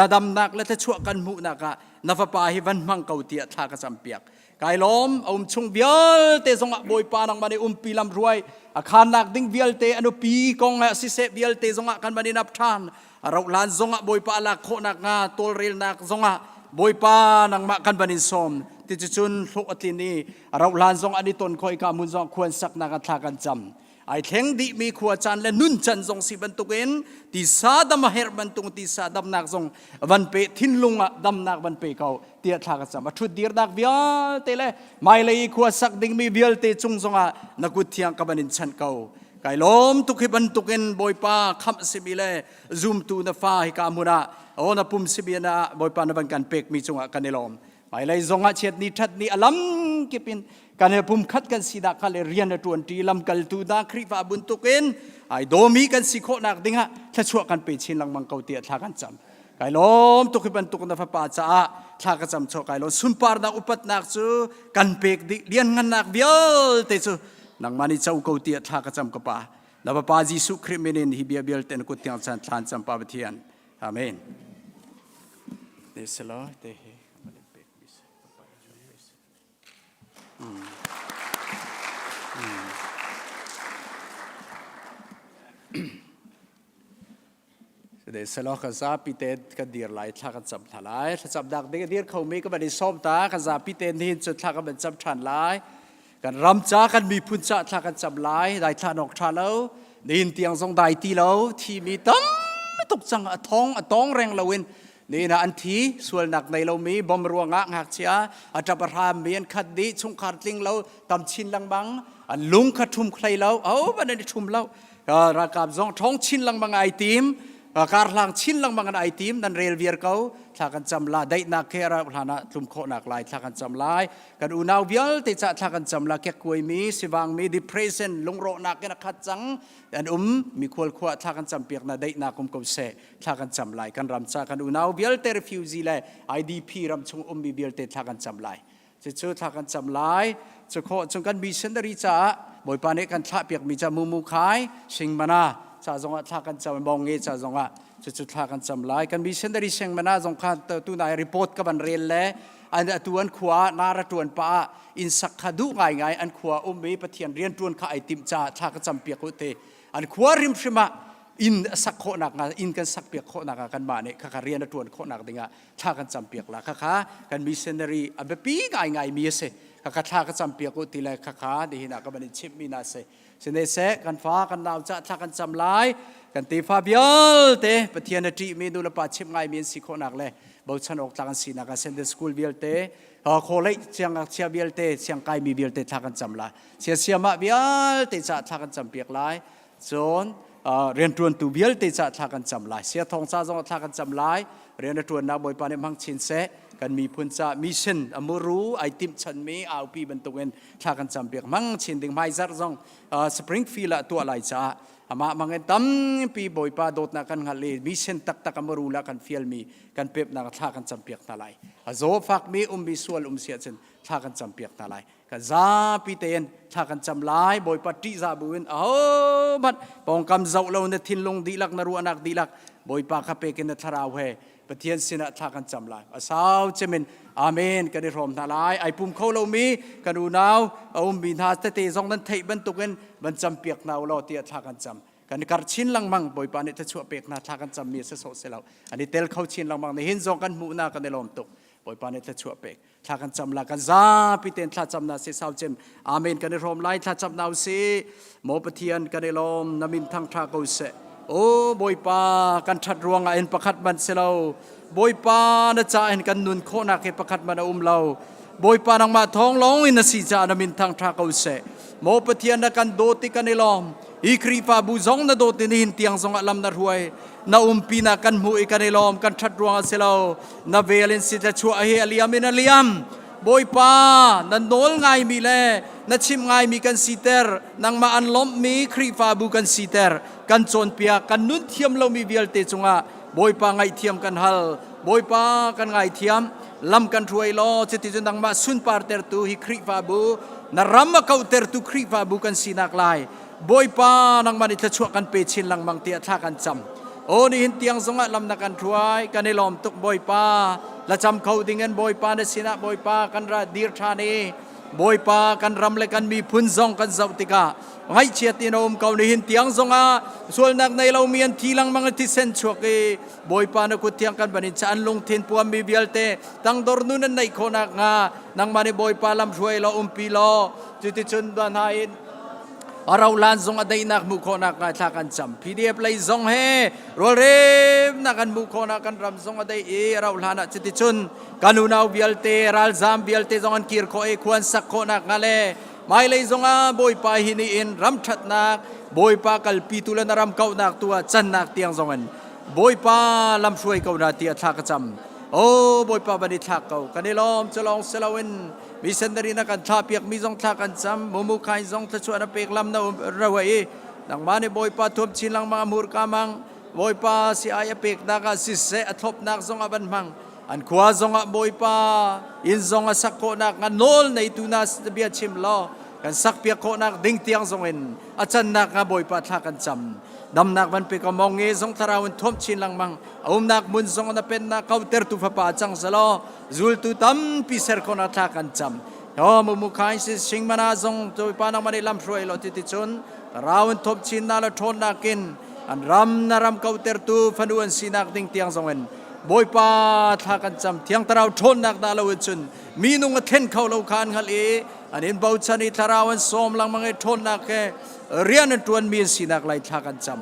damnak le thluachuah kan hmuhnak ah na fapa hi van hmang ko tiah thla ka campiak. Kai lawm a um chung vialte zongah Bawipa nangmah nih umpi lam hruai a khannak ding vialte a nupi kong ah siseh vialte zongah kan van in ap ṭhan a rauh hlan zongah Bawipa a lak khawhnak hnga tawlrelnak zongah Bawipa nangmah kan van in sawm ti cun hlawh a tlin i a rauh hlan zong an i ton khoi ka hmun zong khuan saknak ah thla kan cam ai thleng dihmi khua caan le nun can zong si bantukin tisa dam a herh bantuk tisa damnak zong van pe thinlung ah damnak van pe ko tiah thla ka cam a thut dirnak vialte le mailei khua sak dingmi vialte cung zongah na kut thiang ka van in chanh ko kai lawm tuk hi bantukin bawipa khamh simi le zumtu na fa hi ka hmun ah aw na pum simi na bawipa na van kan pekmi cungah kan i lawm Hmailei zongah chiat ni ṭhat ni a lam kip in kan he pumkhat kan sinak kha le rian a ṭuanṭi lamkaltu hna Khrihfa bantukin ai dawmi kan si khawhnak dingah thluachuah kan pe chin lengmang ko tiah thla kan cam. Kai lawm tuk hi bantuk na fapa caah thla ka cam chawh kai lawm sunparnak upatnak cu kan pek dih lianngannak vialte cu nangmah nih co ko tiah thla ka cam ka pa. Na fapa Jesuh Khrih min in hi bia vialte na kut tiang chan thlan cam pa Pathian. Amen. Te selo te hi. De selo ka zapi te ka dir lai thla kan cam thla lai thlacam dak ding a dir kho mi ka van i sawm ta ka zapi te nihin cu thla kan van cam than lai kan ram ca kan miphun ca thla kan cam lai dai thla nok tha lo nihin tiang zong dai ti lo thi mi tam tuk cang a thong a tong reng lo in Nihin ah an thi sualnak nei lomi bom ruangah ngakchia a ṭap a hrammi an khat dih chungkhar tling lo tam chin lengmang an lung kha ṭhum hlei lo oh ban an i ṭhum lo ralkap zong ṭhawng chin lengmang ai tim karhlang chin lengmang an ai tim nan rel viar ko thla kan cam la daihnak he ra hlan ah tlum khawhnak lai thla kan cam lai kan unau vialte ca thla kan cam la kekkuaimi sivangmi depression lungrawhnak in a khat cang an um mi khual khua thla kan cam piak na daihnak um ko seh thla kan cam lai kan ram ca kan unau vialte refugee le IDP ram chung ummi vialte thla kan cam lai cucu thla kan cam lai cu khawh cung kan missionary caah bawipa nih kan thlah piakmi ca mumu khai singmana ca zongah thla kan cam bong nge ca zongah cucu thla kan cam lai kan missionary singmana zong kha tunai report ka van rel le an atu an khua nara tuan pa ah inn sak kha duh ngai ngai an khua um i pathian rian tuan kha ai timh caah thla ka cam piak u te an khua hrimhrim ah. Inn a sak khawhnak hnga, inn kan sak piak khawhnak ah kanmah nih khakha rian a ṭuan khawhnak dingah thla kan cam piak la. Khakha kan missionary a biapi ngaingai mi a si. Khakha thla ka cam piak u ti le khakha nihin ah ka van in chimh mi na si. Sine seh kan fa kan nau ca thla kan cam lai. Kan tefa vialte Pathian a ṭihmi nu le pa chimh ngaimi an si khawhnak le bochan awk tlak an sinak ah Sunday school vialte khawleih siangngakchia vialte siangkaimi vialte thla kan cam lai. Siasiamah vialte ca thla kan cam piak lai. Cun rianṭuantu vialte ca thla kan cam lai. Sia thawng ca zong thla kan cam lai. Rian a ṭuannak Bawipa nih hmang chin seh. Kan miphun ca mission a muru ai timh chanmi aupi bantukin thla kan cam piak hmang chin ding hmaizarh zong Springfield ah tuah lai caah amah mangin tampi Bawipa dawtnak kan hngalh i mission taktak a muru la kan fialmi kan pepnak thla kan cam piak hna lai. A zaw fakmi ummi sual um si ahcun thla kan cam piak hna lai. Kan zapi tein thla kan cam lai. Bawipa ṭihzah buin ahohmanh pawngkam zoh lo na thinlung dihlak na ruahnak dihlak Bawipa kha pek in na thlarau he Pathian sinah thla kan cam lai. A sau cemin Amen kan i hrawm hna lai. Ai pum kho lomi kan unau a ummi hna tete zong nan theih bantukin van campiak hna u law tiah thla kan cam. Kan i kar chin lengmang Bawipa nih thluachuah pek hna thla kan cammi a si sawh si lo. An i tel kho chin lengmang. Nihin zong kan hmuh na kan i lawm tuk. Bawipa nih thluachuah pek. Thla kan cam la kan zapi tein thla cam na si sau cem. Amen kan i hrawm lai thla cam na usih. Maw Pathian kan i lawm na min thangtha ko seh. O Bawipa kan that ruangah in pakhat man si lo. Bawipa na ca in kan nun khawhnak hi pakhat man a um lo. Bawipa nangmah thawng lawng in na si caah na min thangtha ko seh. Maw Pathian na kan dawt i kan i lawm. Hi Khrihfabu zong na dawt i nihin tiang zongah lam na hruai. Na umpi na kan hmuh i kan i lawm kan that ruangah si lo. Na vel in si chuah hi a liam in a liam. Bawipa na nawl ngaimi le na chim ngaimi kan siter nangmah an lawmhmi Khrihfabu kan siter kan cawnpiak kan nun thiam lomi vialte cungah Bawipa ngaihthiam kan hal Bawipa kan ngaithiam lam kan hruai law cuti cu nangmah sunpar tertu hi Khrihfabu na ram a kauhtertu Khrihfabu kan sinak lai Bawipa nangmah nih thluachuah kan pe chin lengmang tiah thla kan cam O nihin tiang zongah lam na kan hruai kan i lawm tuk Bawipa la cam kho ding in Bawipa na sinah Bawipa kan ra dir ṭhan i Bawipa kan ram le kan miphun zong kan zoh tikah ngaihchiat in a um ko nihin tiang zongah sualnak nei lomi an thi lengmang i thisen chuak i Bawipa na kut thiang kan ban in an lungthin puammi vialte tangdor nun an neih khawh nakhnga nangmah nih Bawipa lam hruai law umpi law cuticun hna in a rolan zong a daihnak hmuh khawhnak ngai thla kan cam PDF lei zong he rualremnak kan hmuh khawhnak kan ram zong a daih i a rauh hlan ah cuticun kan unau vialte ralzam vialte zong an kir khawh i khuan sak khawhnak hnga le hmailei zong ah Bawipa hi ni in ram ṭhatnak Bawipa kalpitu le na ram kauhnak tu ah cannak tiang zong in Bawipa lamhruai ko na tiah thla ka cam O Bawipa van i thlak ko kan i lawm cu lawng si loin missionary na kan thlah piak mi zong thla kan cam mumu khain zong thluachuah na pek lam na rawa i nangmah nih Bawipa thuam chin lengmang a hmurka mang Bawipa si ai a peknak ah siseh a thlopnak zong ah van hmang an khua zong ah Bawipa inn zong a sak khawhnak nga nawl neitu na bia chim law kan sak piak khawhnak ding tiang zong in a cannak nga Bawipa thla kan cam damnak van pe ko mong nge zong thlarau in thuam chin lengmang a umnak hmun zong na pennak kautertu fapa cang selaw zultu tampi ser khawhnak thla kan cam ho mu mu khai si singmana zong Bawipa nangmah nih lam hruai law ti ti cun thlarau in thuam chin na la ṭhawnnak in an ram na ram kautertu fanu an sinak ding tiang zong in Bawipa thla kan cam thiang thlarau ṭhawnnak dah lo in cun minung a thlen kho lo kha an hngalh i an in bochan i thlarau an sawm lengmang i ṭhawnnak he rian an ṭuanmi an sinak lai thla kan cam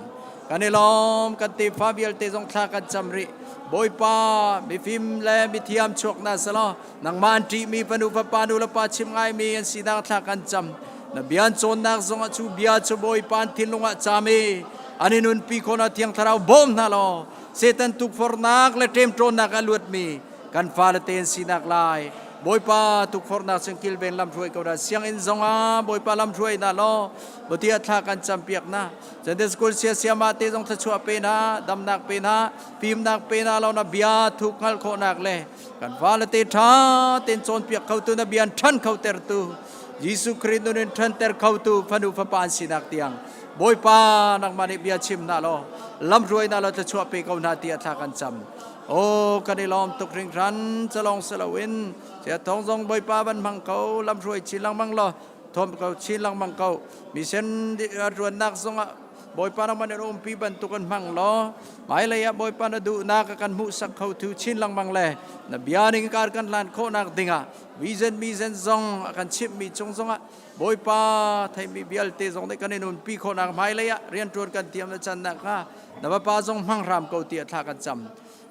Kan i lawm, kan tefa vialte zong thla kan cam rih. Bawipa, mifim le mithiam chuak na selaw, nangmah an ṭihmi fanu fapa nu le pa chim ngaimi an sinak thla kan cam. Na bia an cawnnak zongah cu bia cu Bawipa an thinlung ah caam i an i nunpi khawh na Thiang Thlarau bawm hna law, Satan tukforhnak le ṭemṭawnnak a luatmi kan fale te an sinak lai. Bawipa tukforhnak chung kilven lamhruai ko dah sianginn zongah Bawipa lamhruai hna law, Batia thla kan campiak na. Sunday school siasiama te zong thluachuah pe hna, damnak pe hna, fimnak pe hna lo na bia thuk hngalh khawhnak le kan fale te ṭha tein cawnpiak khotu na bia ṭhan kho tertu Jesuh Khrih nun in ṭhanter khotu fanu fapa an sinak tiang Bawipa nangmah nih bia chim hna law lamhruai hna law thluachuah pe ko hna tiah thla kan cam. Aw kan i lawm tuk hringhran calong si loin sia thawng zong Bawipa van hmang ko lamhruai chin lengmang law thawm ko chin lengmang ko misen ruannak zongah. Bawipa nangmah nih umpi bantuk in hmang law hmailei ah Bawipa na duhnak a kan hmuhsak kho tu chin lengmang le na bia ning kar kan hlan khawhnak dingah vision mission zong a kan chimhmi cung zongah Bawipa theimi vialte zong nih kan in umpi khawhnak hmailei ah rianṭuan kan thiam na can nakhnga na vapa zong hmang hram ko tiah thla kan cam.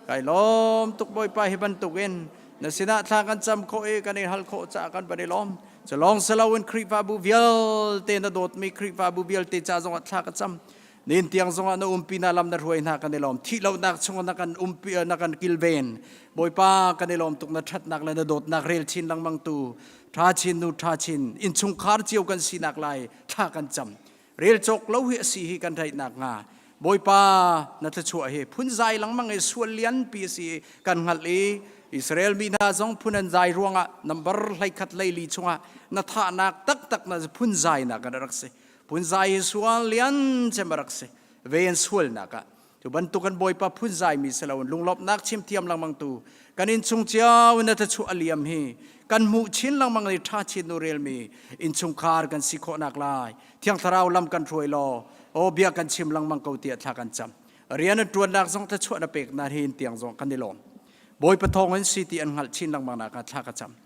Kai lawm tuk Bawipa hi bantukin na sinah thla kan cam khawh i kan i hal khawh caah kan van i lawm. Culawng si loin Khrihfabu vialte na dawtmi Khrihfabu vialte ca zongah thla ka cam. Nin tiang zongah na umpi na lam na hruai hna kan i lawm. Thih lonak chungah na kan umpi na kan kilven. Bawipa kan i lawm tuk na ṭhatnak le na dawtnak rel chin lengmang tu ṭha chin nu ṭha chin innchungkhar cio kan sinak lai thla kan cam. Rel cawk lo hi a si hi kan theih nakhnga Bawipa na thluachuah hi phunzai lengmang i sual lianpi a si i kan hngalh i Israel mi hna zong phun an zai ruangah nambar 11 leili chungah na thahnak taktak na phunzainak an rak si. Phunzai hi sual lian cem a rak si. Ve an sualnak ah Cu bantuk kan Bawipa phunzaimi si loin lunglawmhnak chim thiam lengmang tu kan innchung cio na thluachuah a liam hi kan hmuh chin lengmang i ṭha chin nu relmi innchungkhar kan si khawhnak lai Thiang Thlarau lam kan hruai law aw bia kan chim lengmang ko tiah thla kan cam. Rian an ṭuannak zong thluachuah na pek na hin tiang zong kan i lawm. Bawipa thawng in si ti an hngalh chin lengmang nak thla ka cam.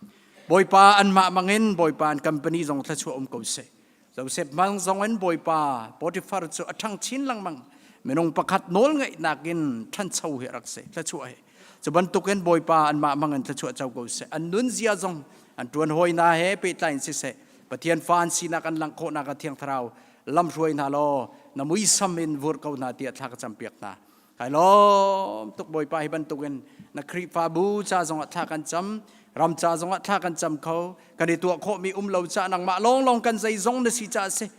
Bawipa anmah mangin Bawipa an company zong thluachuah um ko seh. Joseph hmang zong in Bawipa Potifar cu a ṭhang chin lengmang. Minung pakhat nawl ngeihnak in ṭhancho hi a rak si, thluachuah hi. Cu bantukin Bawipa anmah hmang in thluachuah co ko seh. An nunzia zong an ṭuan hawi hna he pehtlai in siseh, Pathian fa an sinak an langh khawhnak ah Thiang Thlarau lamhruai hna law na muisam in vur ko hna tiah thla ka campiak hna. Kai lawm tuk Bawipa hi bantukin na Khrihfabu ca zongah thla kan cam, ram ca zongah thla kan cam kho, kan i tuah khawhmi um lo ca nangmah lawnglawng kan zeizong na si ca a si.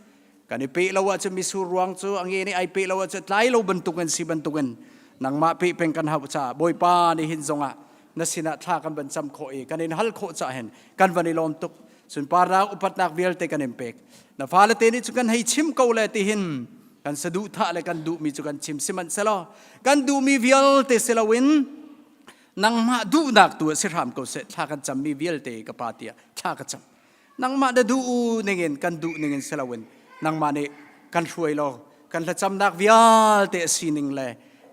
Kan i peh lo ahcun misur ruang cu a nge nih ai peh lo ahcun tlai lo bantukin si bantukin nangmah peh peng kan hauh caah Bawipa nih hin zongah na sinah thla kan van cam khawh i kan in hal khawh caah hin kan van i lawm tuk. Sunparnak upatnak vialte kan in pek. Na fale te nih cu kan hei chim ko le tihin kan saduhthah le kan duhmi cu kan chim sihmanhsehlaw kan duhmi vialte si loin nangmah duhnak tu ah si hram ko seh thla kan cammi vialte ka pa tiah thla ka cam nangmah na duh ningin kan duh ningin si loin nangmah nih kan hruai law kan thlacamnak vialte a sining le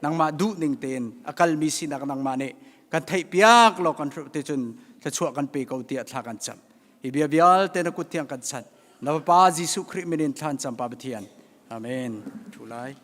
nangmah duh ning tein a kalmi sinak nangmah nih kan theihpiak law kan te cun thluachuah kan pe ko tiah thla kan cam hi bia vialte na kut thiang kan chanh na Fapa Jesuh Khrih min in thlan cam Pa Pathian. Amen. Thu lai.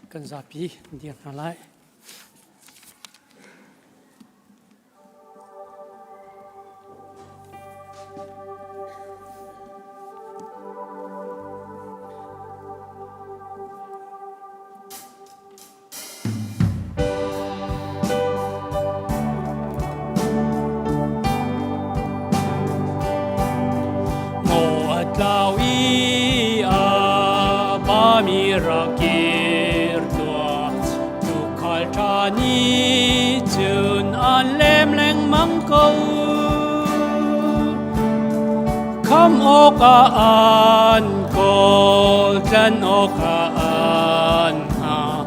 Kan zapi dir hna lai. Ngaw a tlau i a bami rak kir tuah. Tuukhal ṭha nih cun an lem lengmang ko. Kham awkah an kawl, tlan awkah an hngah.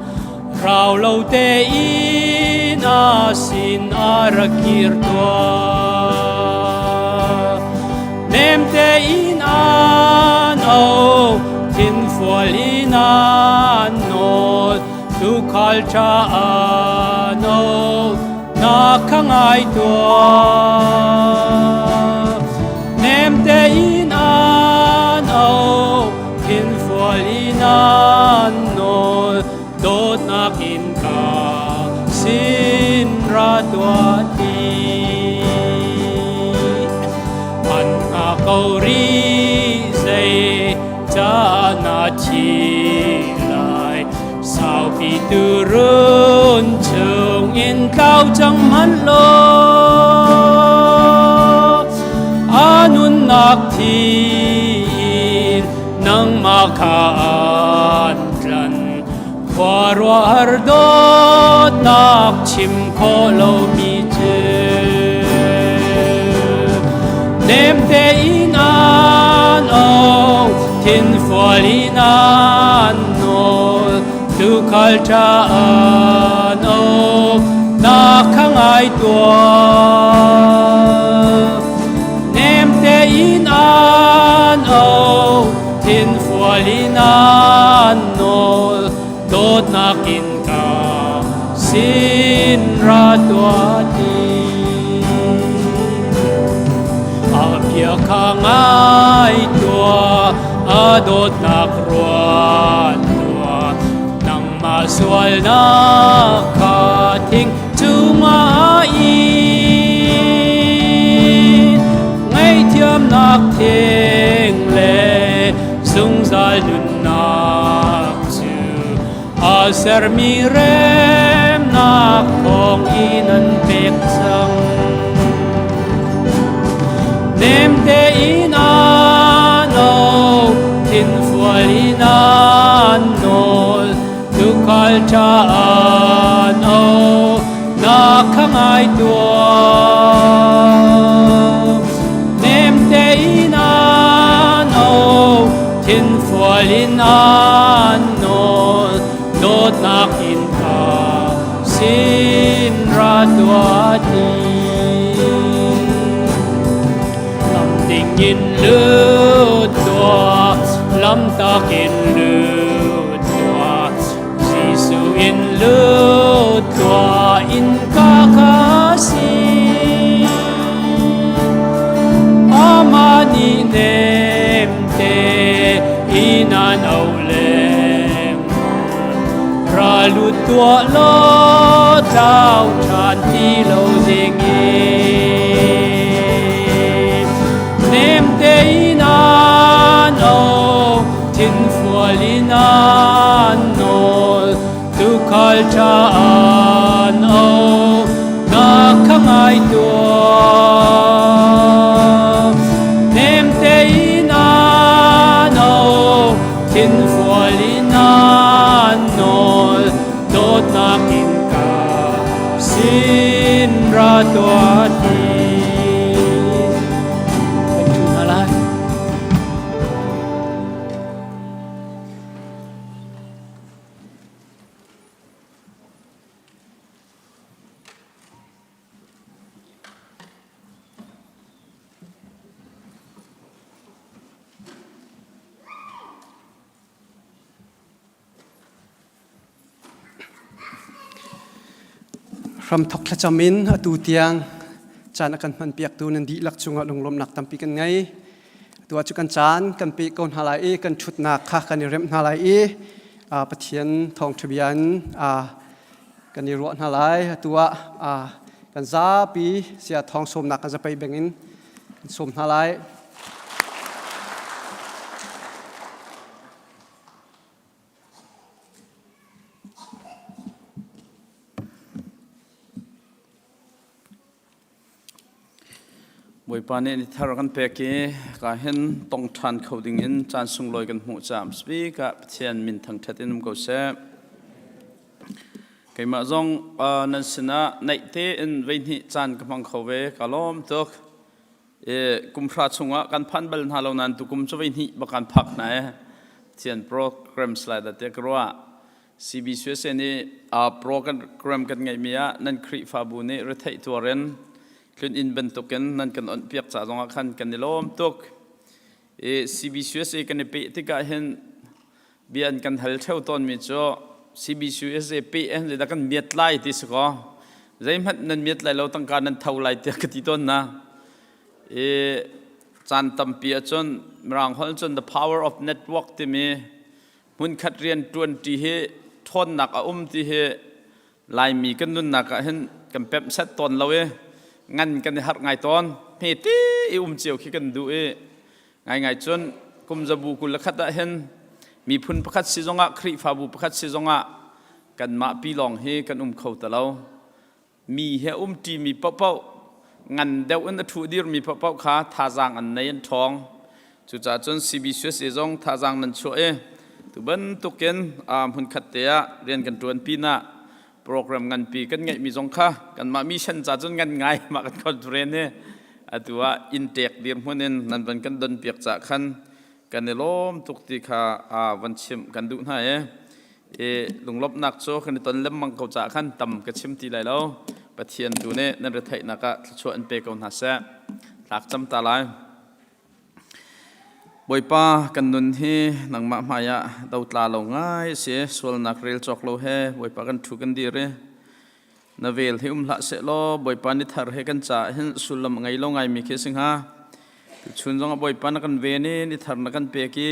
Rau lo tein a sin a rak kir tuah. Nem tein an au, thinfual in an nawl, tuukhal ṭha an au, na kha ngai tuah. Nem tein an au, thinfual in an nawl, dawtnak in ka sin ra tuah ti. An hna ko rih zei ca na thi lai saupi turun chung in tlau cang hmanh law a nunnak thi in. Nangmah kha an tlan. Khuaruahhar dawtnak chim khawh lomi cu nem tein an ong, thinfual in an nawl, tuukhal ṭha an ong, na kha ngai tuah. Nem tein an ong, thinfual in an nawl, dawtnak in ka sin ra tuah ti. A bia kha ngai tuah, a dawtnak ruat tuah, nangmah sualnak kha thing cungah in ngaihthiamnak thing le zungzal nunnak cu a sermi remnak thawng in an pek cang. Nem tein an o, thinfual in an nawl, tuukhal ṭha an o, na kha ngai tuah. Nem tein an o, thinfual in an nawl, dawtnak in ka sin ra tuah ti. Lam ding in lut tuah, lam tak in lut tuah, Jesuh in lut tuah, in ka kha si. Amah nih nem te in an auh lengmang. Ra lut tuah law tlau ṭhan ti lo dingin. Nem tein an auh, thinfual in an nawl, tuukhal ṭha an auh, na kha ngai tuah. Nem tein an auh, thinfual in an nawl, dawtnak in ka sin ra tuah ti. Kan ṭhu hna lai. Hramthok thlacam in atu tiang caan a kan hmanpiaktu nan dihlak cungah lunglawmhnak tampi kan ngei. Atu ah cu kan caan kan pe ko hna lai i kan ṭhutnak kha kan i remh hna lai i Pathian thawngṭha bia in kan i ruah hna lai. Atu ah kan zapi sia thawng sawmnak kan zapei beng in kan sawm hna lai. Bawipa nih ni thar kan pek i ka hin tong ṭhan kho ding in caan sunglawi kan hmuh caah speak ah Pathian min thangṭhat in um ko seh. Keimah zong nan sinah naih tein veihnih caan ka hmang kho ve ka lawm tuk. Kum hra chungah kan phan bal hna lo nain tukum cu veihnih bak kan phak hna e. Pathian program slide te ka ruah. CBCUSA nih program kan ngeihmi ah nan Khrihfabu nih retheih tuar in tlun inn bantukin nan kan onh piak ca zongah khan kan i lawm tuk. I CBCUSA kan i peh tikah hin bia an kan hal theo tawnmi cu CBCUSA peh hin zeidah kan miat lai ti si kaw zeihmanh nan miat lai lo tangka nan tho lai tiah ka ti tawn na. I caan tampi ahcun Mirang holh cun the power of network timi hmunkhat rian ṭuanṭi hi ṭhawnnak a um ti hi Laimi kan nunnak ah hin kan pemh set tawn lo i ngan kan i harh ngai tawn hmete i um cio khi kan duh i ngaingai cun kum zabu 21 ah hin miphun pakhat si zongah Khrihfabu pakhat si zongah kanmah pi lawng hi kan um kho ta lo mi he um ṭimi paohpaoh ngan deuh in a ṭhu dirmi paohpaoh kha thazaang an nei an ṭhawng. Cucaah cun CBCUSA zong thazaang nan chuah i tu bantukin hmunkhat te ah rian kan ṭuan pinah program nganpi kan ngeihmi zong kha kanmah mission ca cun ngan ngai mah kan conference hi atu ah inntek dirhmun in nan van kan don piak cah khan kan i lawm tuk ti kha van chimh kan duh hna i i lunglawmhnak cu kan i ton lengmang ko caah khan tam ka chim ti lai lo. Pathian tu nih nan retheihnak ah thluachuah in pe ko hna seh. Thlak cam ta lai. Bawipa kan nun hi nangmah hmai ah dotla lo ngai si sualnak rel cawk lo he Bawipa kan thu kan dir i na vel hi um hlah seh law Bawipa ni thar he kan caah hin sullam ngei lo ngaimi khi si hnga. Tuchun zong ah Bawipa na kan ven i ni thar na kan pek i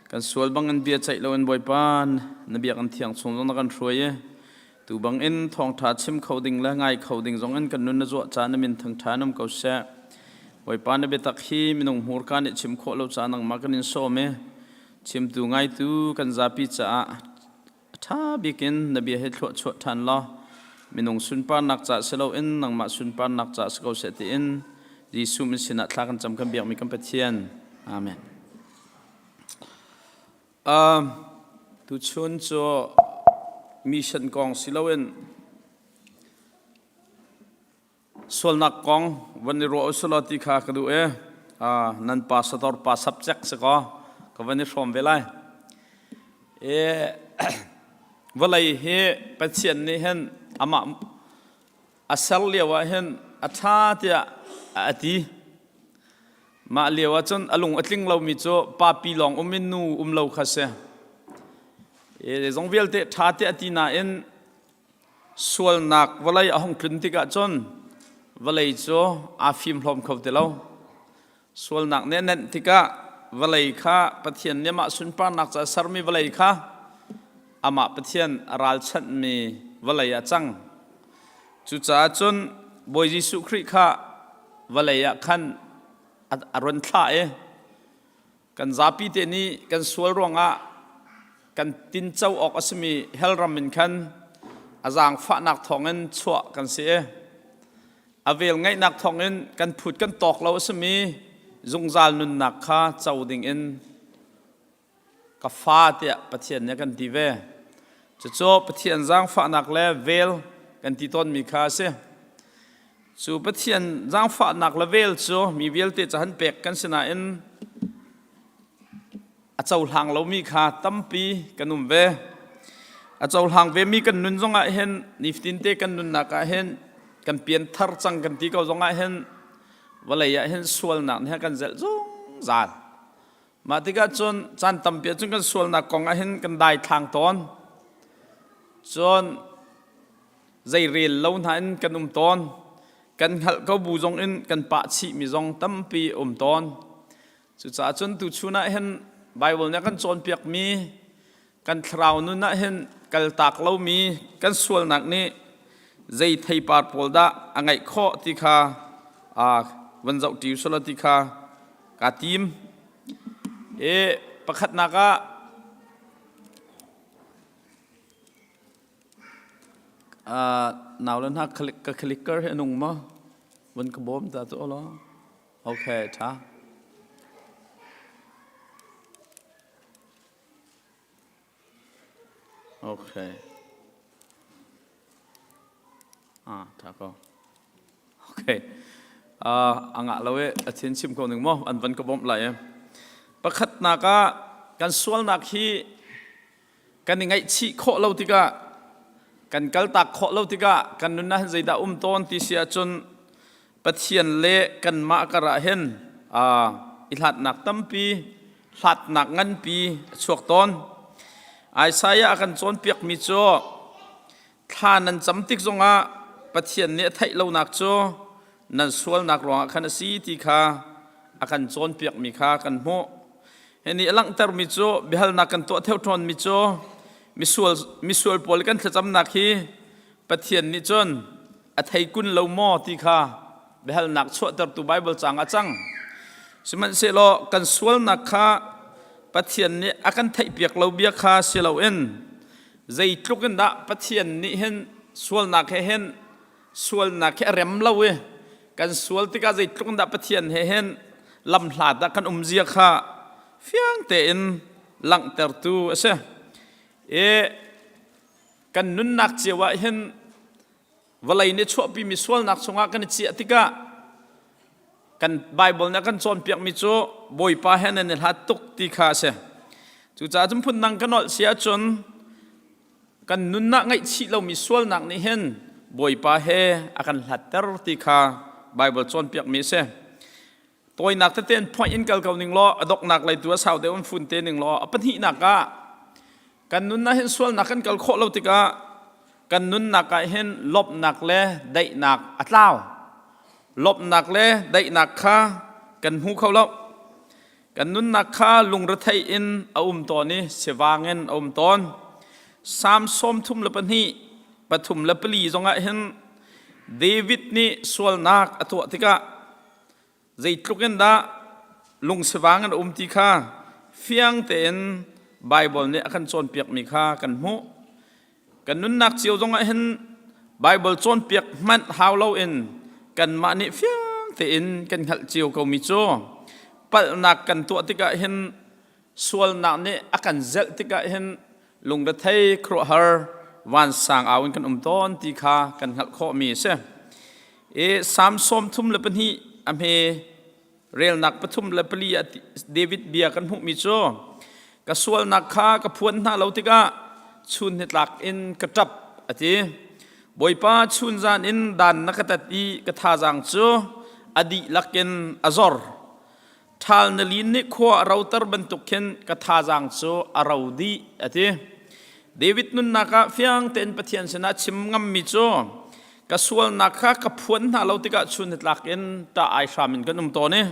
kan sual bang in bia ceih loin Bawipa na biakinn thiang chung zong na kan hruai i tu bang in thawngṭha chim kho ding le ngai kho ding zong in kan nun na zuah caan na min thangṭha in um ko seh. Bawipa na biatak hi minung hmurka nih chim khawh lo caah nangmah kan in sawm i chimtu ngaitu kan zapi caah A ṭha bik in na bia hi thluachuah ṭhan law minung sunparnak caah si loin nangmah sunparnak caah si ko seh tiin Jesuh min sinah thla kan cam kan biakmi kan Pathian. Amen. Uh, tuchun cu mission kong si loin Sualnak kong van i ruah usulaw ti kha ka duh i nan pa sator pa subject si kaw ka van i hrawm ve lai. I vawlei hi Pathian nih hin amah a ser lio ah hin a ṭha tiah a ti. Mah lio ah cun a lung a tling lomi cu papi lawng um in nu um lo kha si. I zong vialte ṭha tiah a ti nain Sualnak vawlei a hung tlun tikah cun vawlei cu aa fimhlawm kho ti lo. Sualnak nih a nenh tikah vawlei kha Pathian nih amah sunparnak ca sermi vawlei kha amah Pathian a ralchanhmi vawlei ah cang. Cucaah cun Bawi Jesuh Khrih kha vawlei ah khan a run thlah i Kan zapi te nih kan sual ruangah kan tinco awk a simi hell ram in khan a zaangfahnak thawngin chuah kan si i a vel ngeihnak thawngin kan phut kan tawk lo a simi zungzal nunnak kha co dingin ka fa tiah Pathian nih a kan ti ve. Cucu Pathian zaangfahnak le vel kan ti tawnmi kha a si. Cu Pathian zaangfahnak le vel cu mi vialte cahan pek kan si nain a cohlang lomi kha tampi kan um ve. A cohlang vemi kan nun zongah hin nifatin te kan nunnak ah hin kan pianthar cang kan ti ko zongah hin vawlei ah hin sualnak nih kan zelh zungzal. Mah tikah cun caan tampi ah cun kan sualnak kong ah hin kan daithlang tawn. Cun zei rel lo hna in kan um tawn. Kan hngalh ko bu zong in kan pah chihmi zong tampi um tawn. Cucaah cun tuchun ah hin Bible nih a kan cawnpiakmi kan thlarau nun ah hin kaltak lomi kan sualnak nih zei theipar pawl dah a ngeih khawh ti kha van zoh ṭi usulaw ti kha kaa tim. I pakhatnak ah nau le hna ka clicker hi a nung maw? Van ka bawm ta tu law. Okay, ṭha. Okay. Ah, ṭha ko. Okay. Uh, a ngah lo i a thin chim ko ning maw an van ka bawmh lai i. Pakhatnak ah kan sualnak hi kan i ngaihchih khawh lo tikah kan kaltak khawh lo tikah kan nun ah hin zeidah um tawn ti si ahcun Pathian le kanmah karah hin i hlatnak tampi hlatnak nganpi a chuak tawn. Isaiah a kan cawnpiakmi cu thla nan cam tik zongah Pathian nih a theih lonak cu nan sualnak ruangah khan a si ti kha a kan cawnpiakmi kha kan hmuh. Hi nih a langhtermi cu biahalnak kan tuah theo ṭhawnmi cu misual, misual pawl kan thlacamnak hi Pathian nih cun a thei kun lo maw ti kha biahalnak chuahtertu Baibal caang a cang. Sihmanhsehlaw kan sualnak kha Pathian nih a kan theihpiak lo bia kha si loin zeitluk in dah Pathian nih hin sualnak he hin sualnak hi a rem lo i kan sual tikah zeitluk in dah Pathian he hin lamhlat ah kan um zia kha fiang tein langhtertu a si. I kan nunnak cio ah hin vawlei nih chuahpimi sualnak chungah kan i ciah tikah kan Bible nih a kan cawnpiakmi cu Bawipa he nan i hlat tuk ti kha a si. Cucaah cun phundang ka nolh si ahcun kan nun ah ngaihchih lomi sualnak nih hin Bawipa he a kan hlatter ti kha Bible cawnpiakmi a si. Tawinak tete in point in kal ko ning law a doknak lei tu a sau deuh in fun te ning law a pahnihnak ah kan nun ah hin sualnak kan kal khawh lo tikah kan nunnak ah hin lawmhnak le daihnak a tlau. Lawmhnak le daihnak kha kan hmu kho lo. Kan nunnak kha lungrethei in a um tawn i sivang in a um tawn. Salm 32 3 le 4 zongah hin David nih sualnak a tuah tikah zeitluk in dah lungsivang in a um ti kha fiang tein Baibal nih a kan cawnpiakmi kha kan hmuh. Kan nunnak cio zongah hin Baibal cawnpiak hmanh hau loin kanmah nih fiang tein kan hngalh cio komi cu palhnak kan tuah tikah hin sualnak nih a kan zelh tikah hin lungrethei khuaruahhar vansang au in kan um tawn ti kha kan hngalh khawhmi a si. I Salm 32 a hme relnak 3 le 4 ah David bia kan hmuhmi cu ka sualnak kha ka phuan hna lo tikah chun nitlak in ka ṭap a ti. Bawipa chun zan in dan na ka tat i ka thazaang cu a dihlak in a zor. Ṭhal na lin nih khua a roter bantuk khin ka thazaang cu a ro dih a ti. David nunnak ah fiang tein Pathian sinah chim ngammi cu ka sualnak kha ka phuan hna lo tikah chun nitlak in ṭah ai hram in kan um tawn i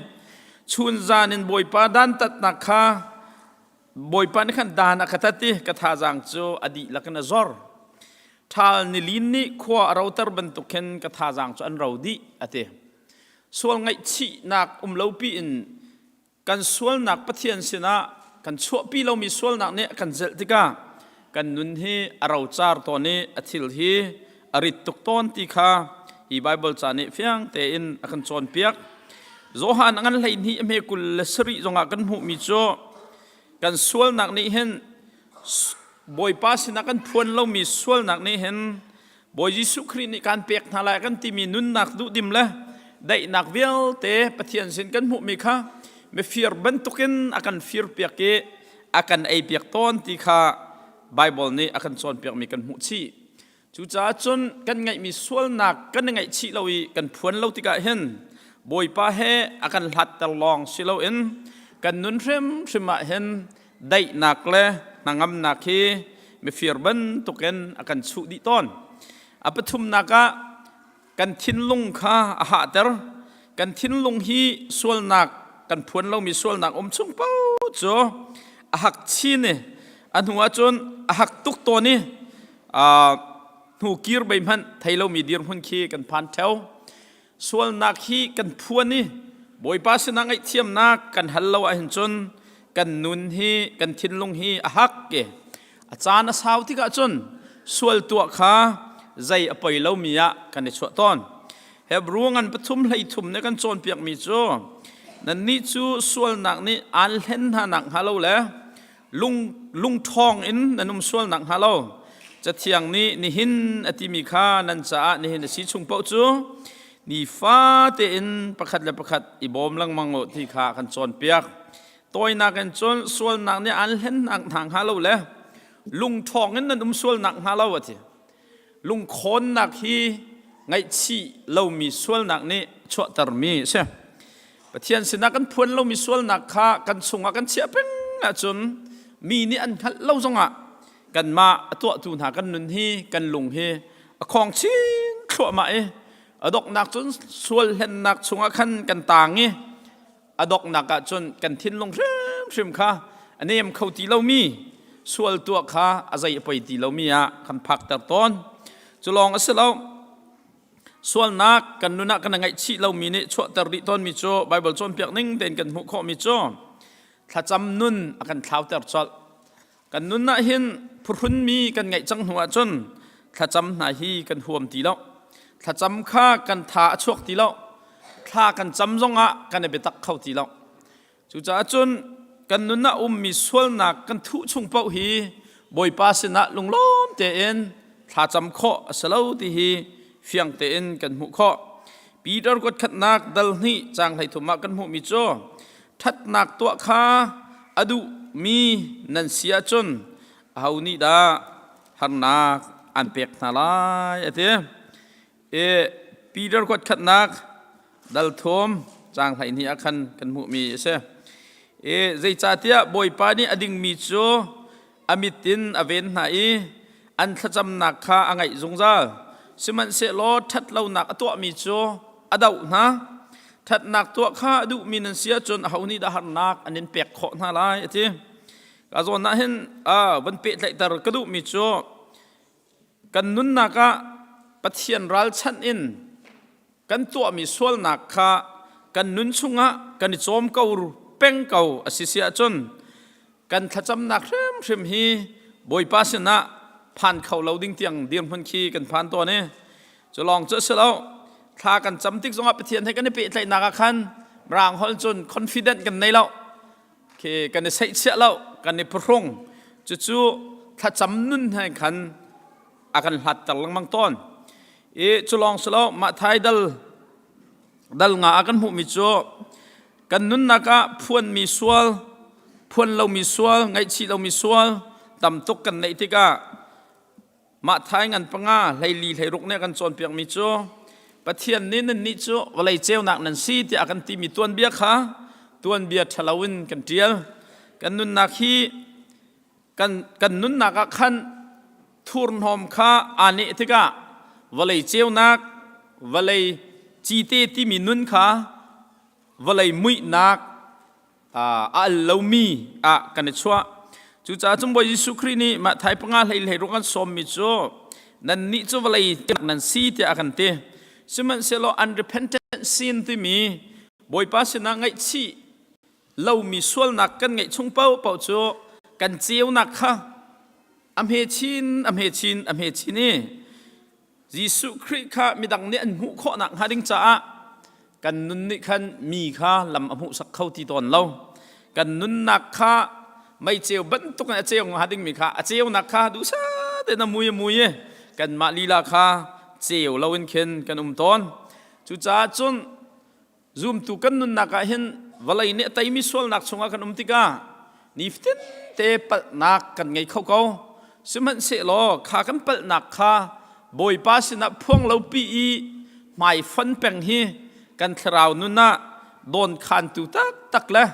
chun zan in Bawipa dantatnak kha Bawipa nih khan dan a ka tat i ka thazaang cu a dihlak in a zor. Ṭhal nilin nih khua a roter bantuk khin ka thazaang cu an ro dih a ti. Sual ngaihchihnak um lopi in kan sualnak Pathian sinah kan chuahpi lomi sualnak nih a kan zelh tikah kan nun hi a rocar tawn i a thil hi a rit tuk tawn ti kha hi Baibal ca nih fiang tein a kan cawnpiak. Johan a ngan 12 a hme 27 zongah kan hmuhmi cu kan sualnak nih hin Bawipa sinah kan phuan lomi sualnak nih hin Bawi Jesuh Khrih nih kan pek hna lai kan timi nunnak duhdim le daihnak vialte Pathian sin kan hmuhmi kha mifir bantukin a kan firpiak i a kan eipiak tawn ti kha Baibal nih a kan cawnpiakmi kan hmuh chih. Cucaah cun kan ngeihmi sualnak kan i ngaihchih lo i kan phuan lo tikah hin Bawipa he a kan hlatter lawng si loin kan nun hrimhrim ah hin daihnak le hnangamnak hi mifir bantukin a kan chuh dih tawn. A pathumnak ah kan thinlung kha a hahter. Kan thinlung hi sualnak kan phuan lomi sualnak um chung paoh cu a hak chin i a hnu ahcun a hak tuk tawn i hnu kir bei hmanh thei lomi dirhmun khi kan phan theo. Sualnak hi kan phuan i Bawipa sinah ngaihthiamnak kan hal lo ahhin cun kan nun hi kan thinlung hi a hak i a caan a sau tikah cun sual tuah kha zei a poi lomi ah kan i chuah tawn. Hebru ngan 3 13 nih kan cawnpiakmi cu nannih cu sualnak nih aan hlen hna nakhnga lo le lung lungṭhawng in nan um sual nakhnga lo Cathiang nih nihin a timi kha nan caah nihin a si chung paoh cu nifa tein pakhat le pakhat i bawm lengmang u ti kha kan cawnpiak. Tawinak in cun sualnak nih aan hlennak hna hnga lo le lungṭhawng in nan um sual nakhnga lo a ti. Lungkhawnnak hi ngaihchih lomi sualnak nih chuahtermi a si. Pathian sinah kan phuan lomi sualnak kha kan chungah kan chiah peng ahcun mi nih an hngalh lo zongah kanmah a tuahtu hna kan nun hi kan lung hi a khong chin thluahmah i a donghnak cun sual hlennak chungah khan kan taang i a donghnak ah cun kan thinlung hrimhrim kha a nem kho ti lomi sual tuah kha a zei a poi ti lomi ah kan phakter tawn. Cu lawng a si lo. Sualnak kan nun ah kan ngaihchih lomi nih chuahter dih tawnmi cu Baibal cawnpiak ning tein kan hmuh khawhmi cu thlacam nun a kan thlauter colh. Kan nun ah hin phuhrunmi kan ngeih cang hnu ahcun thlacam hna hi kan huam ti lo. Thlacam kha kan tha a chuak ti lo. Thla kan cam zongah kan i biatak kho ti lo. Cucaah cun kan nun ah ummi sualnak kan thuh chung paoh hi Bawipa sinah lunglawm tein thlacam khawh a si lo ti hi fiang tein kan hmuh khawh. Peter kuatkhatnak dal hnih caang 13 ah kan hmuhmi cu ṭhatnak tuah kha a duhmi nan si ahcun aho nih dah harnak an pek hna lai a ti. I Peter kuatkhatnak dal thum caang 12 ah khan kan hmuhmi a si. I zeicahtiah Bawipa nih a dingmi cu a mit in a ven hna i an thlacamnak kha a ngaih zungzal. Sihmanhsehlaw ṭhatlonak a tuahmi cu a doh hna. Ṭhatnak tuah kha a duhmi nan si ahcun aho nih dah harnak an in pek khawh hna lai a ti. Ka zawn ah hin van pehtlaihter ka duhmi cu kan nunnak ah Pathian ralchanh in kan tuahmi sualnak kha kan nun chungah kan i cawm ko peng ko a si si ahcun kan thlacamnak hrimhrim hi Bawipa sinah phan kho lo ding tiang dirhmun khi kan phan tawn i cu lawng cu a si lo thla kan cam tik zongah Pathian he kan i pehtlaihnak ah khan rang holh cun confident kan nei lo khi kan i seihchiah lo kan i phuhrung cucu thlacam nun he khan a kan hlatter lengmang tawn i cu lawng si lo mah thai dal dal nga ah kan hmuhmi cu kan nunnak ah phuanmi sual phuan lomi sual ngaihchih lomi sual tam tuk kan neih tikah mah thai ngan panga hleili hleiruk nih a kan cawnpiakmi cu Pathian nih nannih cu vawlei ceunak nan si tiah a kan timi tuanbia kha tuanbia ṭhalo in kan ṭial kan nunnak hi kan, kan nunnak ah khan thurhnawm kha aa neh tikah vawlei ceunak vawlei cite timi nun kha vawlei muihnak a al lomi ah kan i chuah. Cucaah cun Bawi Jesuh Khrih nih mah thai panga hlei hlei ruk an sawmmi cu nannih cu vawlei nan si tiah a kan ti. Sihmanhsehlaw unrepentant sin timi Bawipa sinah ngaihchih lomi sualnak kan ngeih chung paohpaoh cu kan ceunak kha a hme chin a hme chin a hme chin i Jesuh Khrih kha midang nih an hmuh khawh nakhnga ding caah kan nun nih khan mi kha lam a hmuhsak kho ti tawn lo. Kan nunnak kha meiceu bantuk in a ceu hnga dingmi kha a ceunak kha duhsah tein a mui a mui i kanmah lila kha ceu loin khin kan um tawn. Cucaah cun Zumtu kan nunnak ah hin vawlei nih a teimi sualnak chungah kan um tikah nifatin te palhnak kan ngei kho ko. Sihmanhsehlaw kha kan palhnak kha Bawipa sinah phuang lo pi i hmaifon peng hi kan thlarau nun ah dawnkhantu taktak le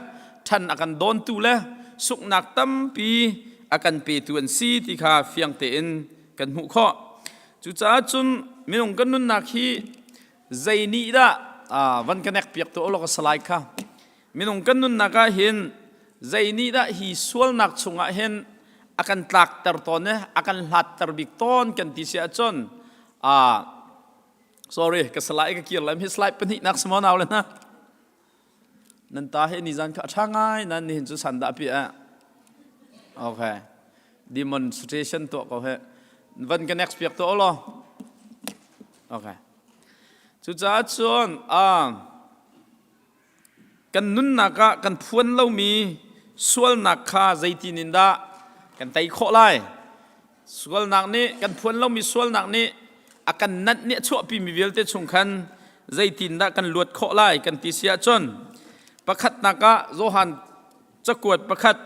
ṭhan a kan dawntu le sunghnak tampi a kan petu an si ti kha fiang tein kan hmuh khawh. Cucaah cun minung kan nunnak hi zei nih dah van ka nek piak tu awlok a salai kha minung kan nunnak ah hin zei nih dah hi sualnak chungah hin a kan tlakter tawn e a kan hlatter bik tawn kan ti si ahcun sorry ka salai ka kir lam hi slide pahnih nak small nau le na Nan ta he nizan kha a ṭha ngai nan nihin cu san dah pi ah. Okay. Demonstration tuah ko he. Van ka next piak tuah law. Okay. Cucaah cun ah kan nunnak ah kan phuan lomi sualnak kha zeitin in dah kan tei khawh lai? Sualnak nih kan phuan lomi sualnak nih a kan nanh nih a chuahpimi vialte chung khan zeitindah kan luat khawh lai kan ti si ahcun pakhatnak ah Johan cakuat pakhat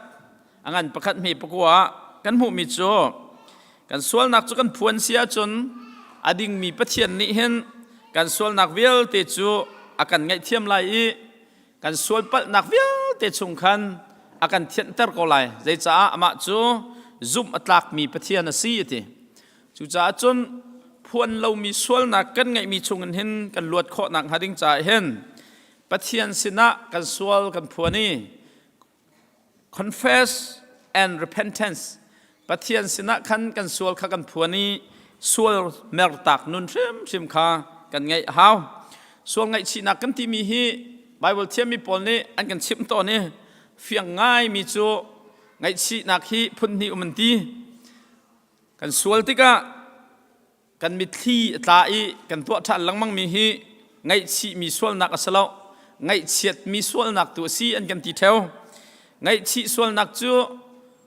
a ngan pakhat hme pakua ah kan hmuhmi cu kan sualnak cu kan phuan si ahcun a dingmi Pathian nih hin kan sualnak vialte cu a kan ngaihthiam lai i kan sualpalhnak vialte chung khan a kan thianhter ko lai zeicaah amah cu zumh a tlakmi Pathian a si a ti cucaah cun phuan lomi sualnak kan ngeihmi chungin hin kan luat khawh nakhnga ding caah hin Pathian sinah kan sual kan phuan i confess and repentance Pathian sinah khan kan sual kha kan phuan i sual mertak nun hrimhrim kha kan ngeih a hau sual ngaihchihnak kan timi hi Bible thiammi pawl nih an kan chimh tawn i fiang ngaimi cu ngaihchihnak hi phun hnih um an ti kan sual tikah kan mitthli a tla i kan tuah ṭhan lengmangmi hi ngaihchihmi sualnak a si lo. Ngaihchiatmi sualnak tu a si an kan ti theo. Ngaihchih sualnak cu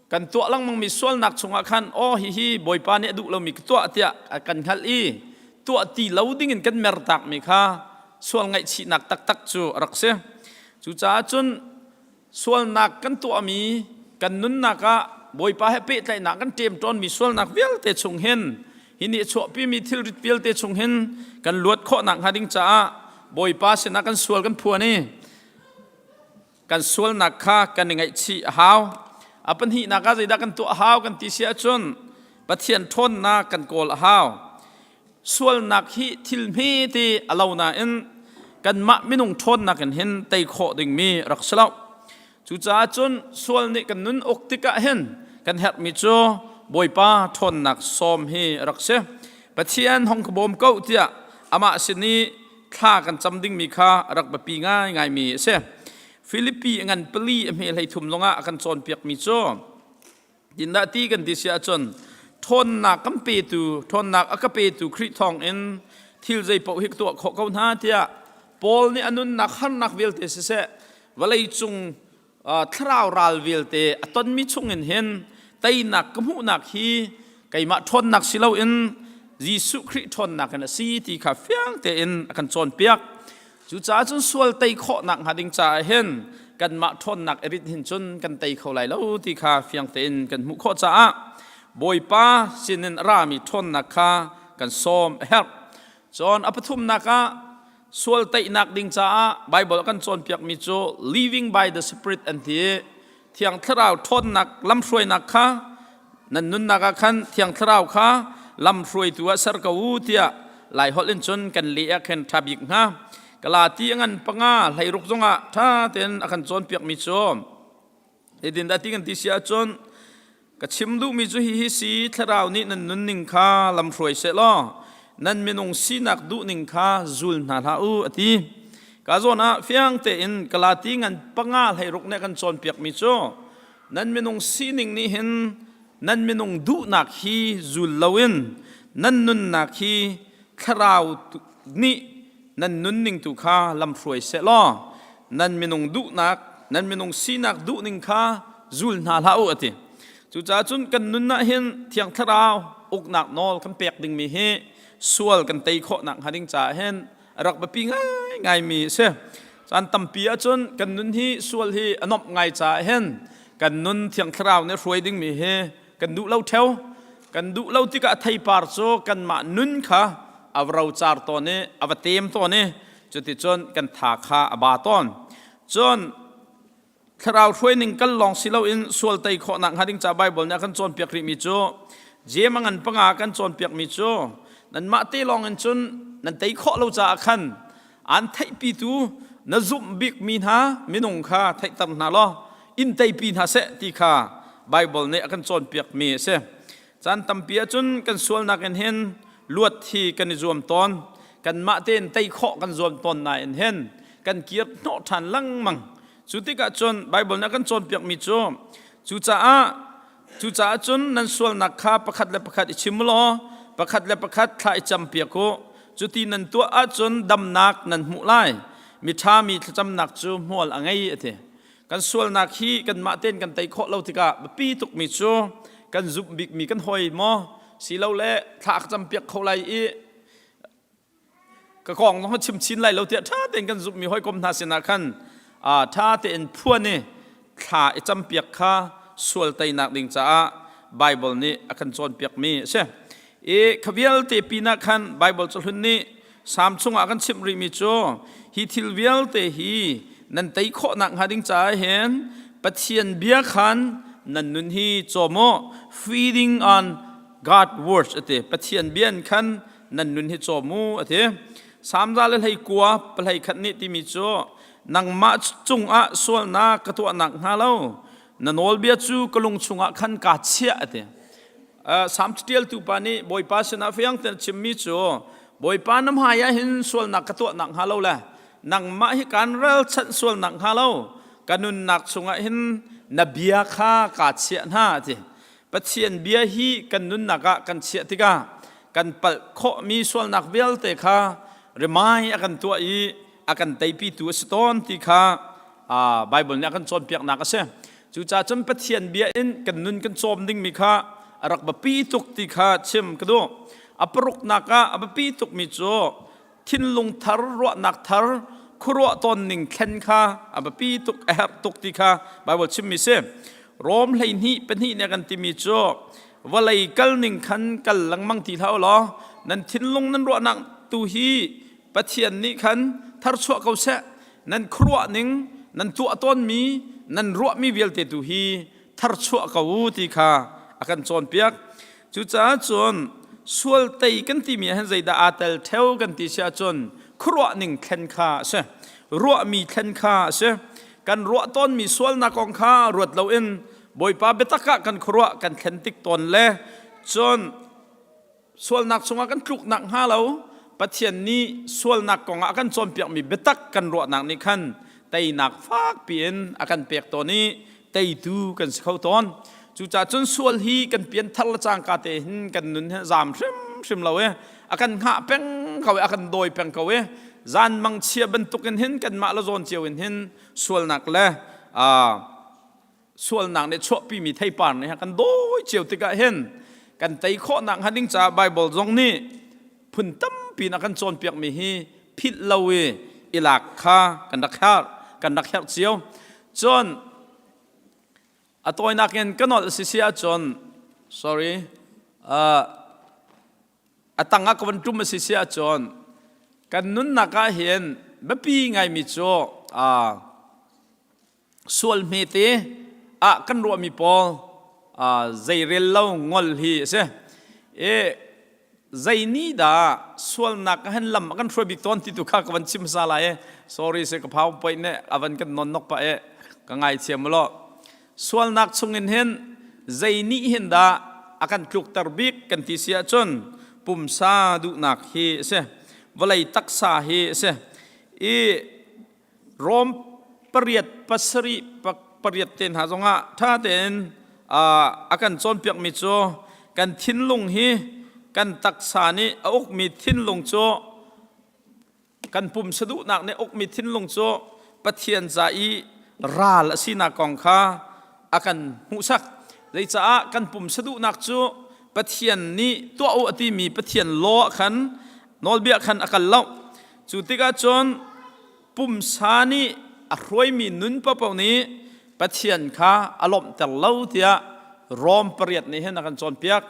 kan tuah lengmangmi sualnak chungah khan aw hihi Bawipa nih a duh lomi ka tuah tiah kan hngalh i tuah ti lo dingin kan mertakmi kha sual ngaihchihnak taktak cu a rak si. Cucaah cun sualnak kan tuahmi kan nunnak ah Bawipa he pehtlaihnak kan ṭemṭawnmi sualnak vialte chung hin hi nih a chuahpimi thilrit vialte chung hin kan luat khawhnak hnga ding caah Bawipa sinah kan sual kan phuan i kan sualnak kha kan i ngaihchih a hau. A pahnihnak ah zeidah kan tuah a hau kan ti si ahcun Pathian ṭhawnnak kan kawl a hau. Sualnak hi thil hmete a lo nain kanmah minung ṭhawnnak in hin tei khawh dingmi rak si lo. Cucaah cun sual nih kan nun uk tikah hin kan herhmi cu Bawipa ṭhawnnak sawm hi rak si. Pathian hong ka bawm ko tiah amah sin i thla kan cam dingmi kha rak biapi ngaingaimi a si. Filipi ngan pali a hme hlei thum lawngah a kan cawnpiakmi cu dindah ti kan ti si ahcun ṭhawnnak kan petu ṭhawnnak a ka petu Khrih thawng in thil zei paoh hi ka tuah khawh ko hna tiah Paul nih a nunnak harnak vialte siseh vawlei cung thlarau ral vialte a tonmi chungin hin teinak ka hmuhnak hi keimah ṭhawnnak si loin Jesuh Khrih ṭhawnnak in a si ti kha fiang tein a kan cawnpiak. Cucaah cun sual tei khawhnak hnga ding caah hin kanmah ṭhawnnak i rit hin cun kan tei kho lai lo ti kha fiang tein kan hmuh khawh caah Bawipa sinin a rami ṭhawnnak kha kan sawm a herh. Cun a pathumnak ah sual teinak ding caah Baibal kan cawnpiakmi cu living by the Spirit an ti. Thiang Thlarau ṭhawnnak lamhruainak kha nan nunnak ah khan Thiang Thlarau kha lamhruaitu ah ser ko u tiah Laiholh in cun kan leh ah khin ṭha bik hnga. Galati a ngan panga hleiruk zongah ṭha tein a kan cawnpiakmi cu Zeitindah ti kan ti si ahcun ka chim duhmi cu hihi si thlarau nih nan nunning kha lamhruai seh law nan minung sinak duhning kha zul hna hlah u a ti. Ka zawn ah fiang tein Galati ngan panga hleiruk nih a kan cawnpiakmi cu nan minung sining nih hin nan minung duhnak hi zul loin nan nunnak hi thlarau nih nan nunning tu kha lamhruai seh law nan minung duhnak nan minung sinak duhning kha zul hna hlah u a ti cucaah cun kan nun ah hin thiang thlarau uknak nawl kan pek dingmi hi sual kan tei khawh nak hnga ding caah hin a rak biapi ngaingaimi a si caan tampi ahcun kan nun hi sual hi a nomh ngai caah hin kan nun thiang thlarau nih hruai dingmi hi kan duh lo theo kan duh lo tikah a theipar cu kanmah nun kha a va rocar tawn i a va tem tawn i cuticun kan tha kha a ba tawn cun thlarau hruaining kal lawng si loin sual tei khawhnak hnga ding ca Baibal nih a kan cawnpiak rihmi cu Jeim a ngan panga kan cawnpiakmi cu nanmah te lawng in cun nan tei khawh lo caah khan aan theihpitu na zumh bikmi hna minung kha theihter hna law in teipi hna seh ti kha Baibal nih a kan cawnpiakmi a si. Caan tampi ahcun kan sualnak in hin luat hi kan i zuam tawn. Kanmah tein tei khawh kan zuam tawn nain hin kan kir hnawh ṭhan lengmang. Cu tikah cun Baibal nih a kan cawnpiakmi cu cucaah Cucaah cun nan sualnak kha pakhat le pakhat i chim u law pakhat le pakhat thla i campiak u. Cuti nan tuah ahcun damnak nan hmuh lai. Miṭha mi thlacamnak cu hmual a ngei a ti. Kan sualnak hi kanmah tein kan tei khawh lo tikah biapi tukmi cu kan zumh bikmi kan hawi maw silole thla a ka campiak kho lai i ka kong zong chim chin lai lo tiah ṭha tein kan zumhmi hawikom hna sinah khan ṭha tein phuan i thla i campiak kha sual teinak ding caah Baibal nih a kan cawnpiakmi a si. I kha vialte pinah khan Baibal cahlun nih Salm chungah kan chimh rihmi cu hi thil vialte hi nan tei khawh nakhnga ding caah hin Pathian bia khan nan nun hi cawm u feeding on God words a ti Pathian bia in khan nan nun hi cawm u a ti Salm za le hlei kua pahlei khat nih timi cu nangmah cungah sualnak ka tuahnak hnga lo na nawlbia cu ka lung chungah khan kaa chiah a ti Salm ṭialtu pa nih Bawipa sinah fiang tein chimmi cu Bawipa na hmai ah hin sualnak ka tuahnak hnga lo le nangmah hi kaan ralchanh sualnak hnga lo ka nunnak chungah hin na bia kha kaa chiah hna a ti Pathian bia hi kan nunnak ah kan chiah tikah kan palh khawhmi sualnak vialte kha rimai a kan tuah i. a kan teipitu a si tawn ti kha Bible nih a kan cawnpiaknak a si. Cucaah cun Pathian bia in kan nun kan cawm dingmi kha a rak biapi tuk ti kha chim ka duh. A paruknak ah a biapi tukmi cu thinlung thar, ruahnak thar, khuaruah tawn ning thlen kha a biapi tuk, a herh tuk ti kha Bible chimmi si. Rom 12 pahnih nih a kan timi cu vawlei kal ning khan kal lengmang ti hlah u law nan thinlung nan ruahnak tu hi Pathian nih khan tharchuah ko seh nan khuaruah ning nan tuah tawnmi nan ruahmi vialte tu hi tharchuah ko u ti kha a kan cawnpiak. Cucaah cun sual tei kan timi ah hin zeidah aa tel theo kan ti si ahcun khuaruah ning thlen kha a si. Ruahmi thlen kha a si. Kan ruah tawnmi sualnak kong kha ruat loin Bawipa biatak ah kan khuaruah kan thlen tik tawn le cun sualnak chungah kan tluk nak hnga lo Pathian nih sualnak kongah a kan cawnpiakmi biatak kan ruahnak nih khan teinak fak piin a kan pek tawn i teitu kan si kho tawn. Cucaah cun sual hi kan pianthar le cangka te hin kan nun hi zaam hrimhrim lo i a kan hngah peng ko i a kan dawi peng ko i zan mangchia bantukin hin kanmah le zawn cio in hin sualnak le sualnak nih chuahpimi theipar nih kan dawi cio tikah hin kan tei khawhnak hnga ding caah Bible zong nih phun tampi in a kan cawnpiakmi hi philh lo i i lak kha kan rak herh kan rak herh cio. Cun a tawinak in ka nolh si si ahcun sorry uh, a tang ah ka van ṭum a si si ahcun kan nunnak ah hin biapi ngaimi cu uh, sual hmete ah kan ruahmi pawl zeirel lo ngol hi a si. I zei nih dah sualnak hen lam a kan hruai bik tawn ti tu kha ka van chim hmasa lai i sorry se ka PowerPoint nih a van kan non nok pah i ka ngaithiam law sualnak chungin hin zei nih hin dah a kan tlukter bik kan ti si ahcun pumsa duhnak hi a si vawlei taksa hi a si i Rom pariat pasarih pariat te hna zongah ṭha tein a kan cawnpiakmi cu kan thinlung hi kan taksa nih a ukmi thinlung cu kan pumsa duhnak nih ukmi thinlung cu Pathian ca i ral a sinak kong kha a kan hmuhsak. Zeicaah kan pumsa duhnak cu Pathian nih tuah u a timi Pathian law ah khan nawlbia khan a kal lo. Cu tikah cun pumsa nih a hruaimi nun paohpaoh nih Pathian kha a lawmhter lo tiah Rom pariat nih hin a kan cawnpiak.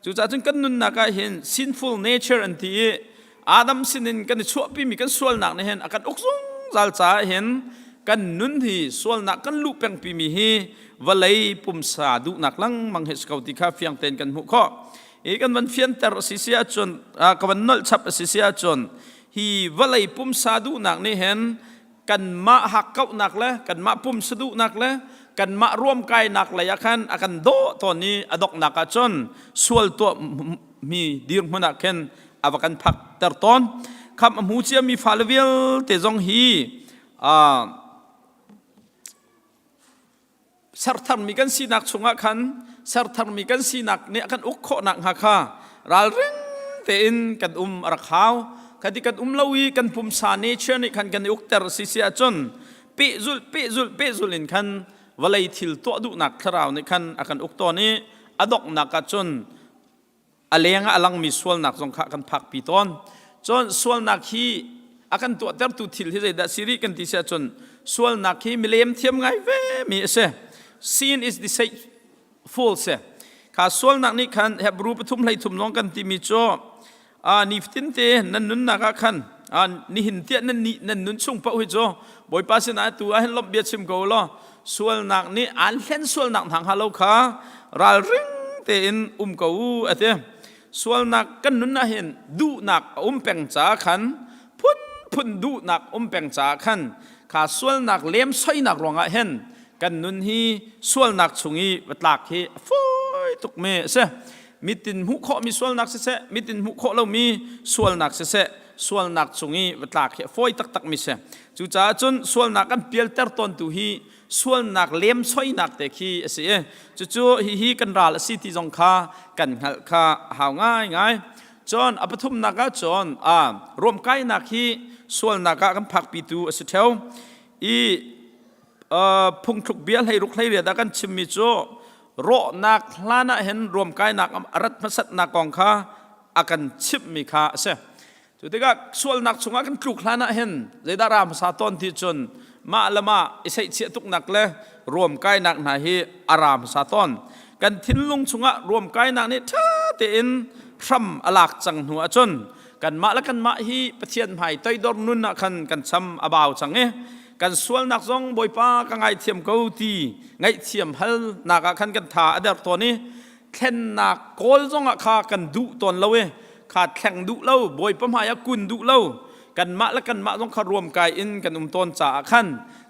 Cucaah cun kan nunnak ah hin sinful nature an ti i Adam sinin kan i chuahpimi kan sualnak nih hin a kan uk zungzal caah hin kan nun hi sualnak kan luh pengpimi hi vawlei pumsa duhnak lengmang hi si ko ti kha fiang tein kan hmuh khawh. I kan van fianter a si si ahcun ka van nolh chap a si si ahcun hi vawlei pumsa duhnak nih hin kanmah hakkauhnak le kanmah pumsa duhnak le kanmah ruamkainak lei ah khan a kan dawh tawn i a donghnak ah cun sual tuah mi dirhmun ah khin a va kan phak ter tawn kham a hmu ciami fale vialte zong hi Sertharmi kan sinak chungah khan sertharmi kan sinak nih a kan uk khawhnak hnga kha ralring tein kan um a rak hau. Khati kan um lo i kan pumsa nature nih khan kan i ukter si si ahcun pehzulh pehzulh pehzulh in khan vawlei thil tuah duhnak thlarau nih khan a kan uk tawn i a donghnak ahcun a leng ah a langmi sualnak zong kha kan phakpi tawn. Cun sualnak hi a kan tuahtertu thil hi zeidah si rih kan ti si ahcun sualnak hi milem thiam ngai ve mi a si. Sin is deceitful si. Kha sualnak nih khan Hebrew pathum hlei thum zong kan timi cu nifatin te nan nunnak ah khan nihin tiah nan nih nan nun chung paoh hi cu Bawipa sinah tu ah hin lawmh bia chim ko law sualnak nih aan hlen sualnak hna hnga lo kha ralring tein um ko u a ti sualnak kan nun ah hin duhnak a um peng caah khan phunphun duhnak um peng caah khan kha sualnak lemsoinak ruangah hin kan nun hi sualnak chung i va tlak hi a fawi tuk mi a si mitin hmuh khawhmi sualnak siseh mitin hmuh khawh lomi sualnak siseh sualnak chung i va tlak hi a fawi taktak mi si cucaah cun sualnak kan pialter tawntu hi sualnak lemsoinak te khi a si i cucu hihi kan ral a si ti zong kha kan hngalh kha a hau ngaingai cun a pathumnak ah cun ruamkainak hi sualnak ah kan phakpitu a si ṭheo. I phungthluk bia 16 18 ah kan chimmi cu rawhnak hlan ah hin ruamkainak a rat hmasatnak kong kha a kan chimhmi kha a si. Cu tikah sualnak chungah kan tluk hlan ah hin zeidah ra hmasa tawn ti cun mah le mah i seihchiah tuknak le ruamkainak hna hi a ra hmasa tawn. Kan thinlung chungah ruamkainak nih ṭha tein hram a lak cang hnu ahcun kanmah le kanmah hi Pathian hmai toidor nun ah khan kan cham a bau cang i kan sualnak zong Bawipa ka ngaithiam ko ti ngaihthiam halnak ah khan kan tha a der tawn i thlennak kawl zongah kha kan duh tawn lo i kha thleng duh lo Bawipa hmai ah kun duh lo kanmah le kanmah zong kha ruamkai in kan um tawn caah khan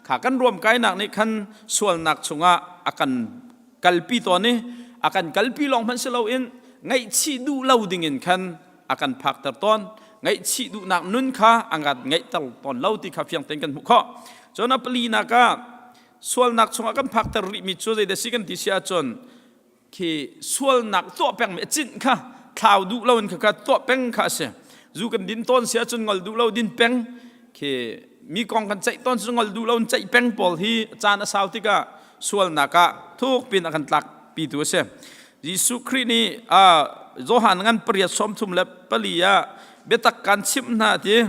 kha kan ruamkainak nih khan sualnak chungah a kan kalpi tawn i a kan kalpi lawng hmanh si loin ngaihchih duh lo dingin khan a kan phakter tawn. Ngaihchih duhnak nun kha a kan ngeihter tawn lo ti kha fiang tein kan hmuh khawh. Cun a palinak ah sualnak chungah kan phakter rihmi cu zeidah si kan ti si ahcun khi sualnak tuah pengmi a cinh kha thlau duh lo in kha kha tuah peng kha a si. Zu kan din tawn si ahcun ngol duh lo din peng khi mi kong kan ceih tawn cu ngol duh lo in ceih peng pawl hi caan a sau tikah sualnak ah thuk pin a kan tlak pitu a si. Jesuh Khrih nih Johan ngan 8:34 ah biatak kan chimh hna ti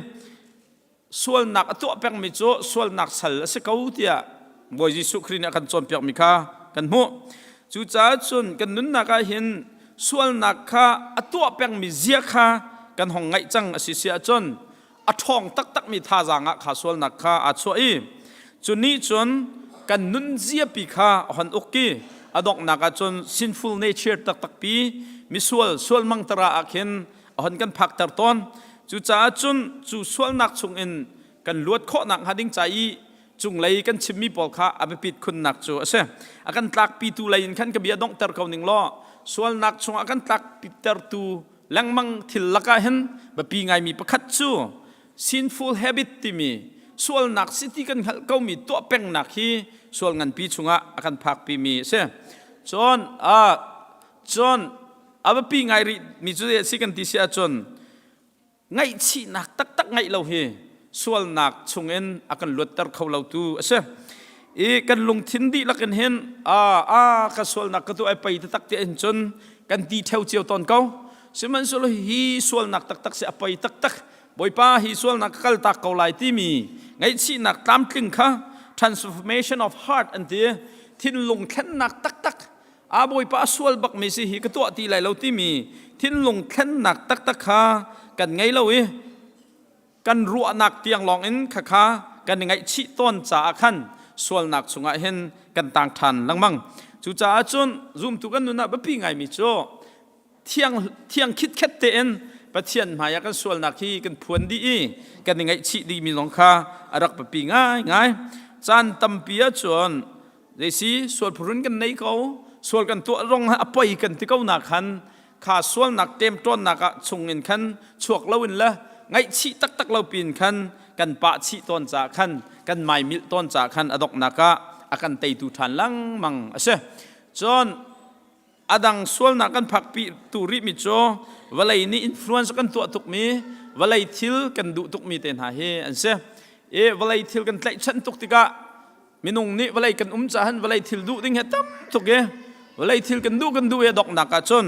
sualnak a tuah pengmi cu sualnak sal a si ko tiah Bawi Jesuh Khrih nih a kan cawnpiakmi kha kan hmuh. Cucaah cun kan nunnak ah hin sualnak kha a tuah pengmi zia kha kan hong ngaih cang a si si ahcun a ṭhawng taktakmi thazaang ah kha sualnak kha aa chuah i cu nih cun kan nun ziapi kha a hon uk i a donghnak ah cun sinful nature taktakpi misual sual mangtara ah khin a hon kan phakter tawn. Cucaah cun cu sualnak chungin kan luat khawhnak hnga ding ca i cunglei kan chimmi pawl kha a biapit khunnak cu a si. A kan tlakpitu lei in khan ka bia donghter ko ning law sualnak chungah kan tlaktertu lengmang thil lakah hin biapi ngaimi pakhat cu sinful habit timi sualnak si ti kan hngalh komi tuah pengnak hi sual nganpi chungah a kan phakpimi a si. Cun cun a biapi ngai rih mi cu si kan ti si ahcun ngaihchihnak taktak ngaih lo hi sualnak chungin a kan luatter kho lo tu a si. I kan lungthin dihlak in hin a a ka sualnak ka tu ai pei taktak ti in cun kan ti theo cio tawn ko. Sihmanhsehlaw hi sualnak taktak si a pei taktak. Bawipa hi sualnak ka kal tak ko lai timi ngaihchihnak tlamtling kha transformation of heart an ti. Thinlung thlennak taktak a Bawipa a sual bakmi si hi ka tuah ti lai lo timi thinlung thlennak taktak kha kan ngei lo i kan ruahnak tiang lawng in khakha kan i ngaihchih tawn caah khan sualnak chungah hin kan tang ṭhan lengmang. Cucaah cun zumtu kan nun ah biapi ngaimi cu thiang thiang khitkhet tein Pathian hmai ah kan sualnak hi kan phuan dih i kan i ngaihchih dihmi zong kha a rak biapi ngaingai. Caan tampi ahcun zeisi sual phurun kan nei ko sual kan tuah rong a poi kan ti ko na khan kha sualnak ṭemṭawnnak ah chungin khan chuak loin le ngaihchih taktak lo pin khan kan pah chih tawn caah khan kan maimilh tawn caah khan a donghnak ah a kan teitu ṭhan lengmang a si. Cun a dang sualnak kan phakpi tu rihmi cu vawlei nih influence kan tuah tukmi vawlei thil kan duh tukmi te hna hi an si. I vawlei thil kan tlaihchan tuk tikah minung nih vawlei kan um cahan vawlei thil duh ding hi tam tuk i vawlei thil kan duh kan duh i donghnak ah cun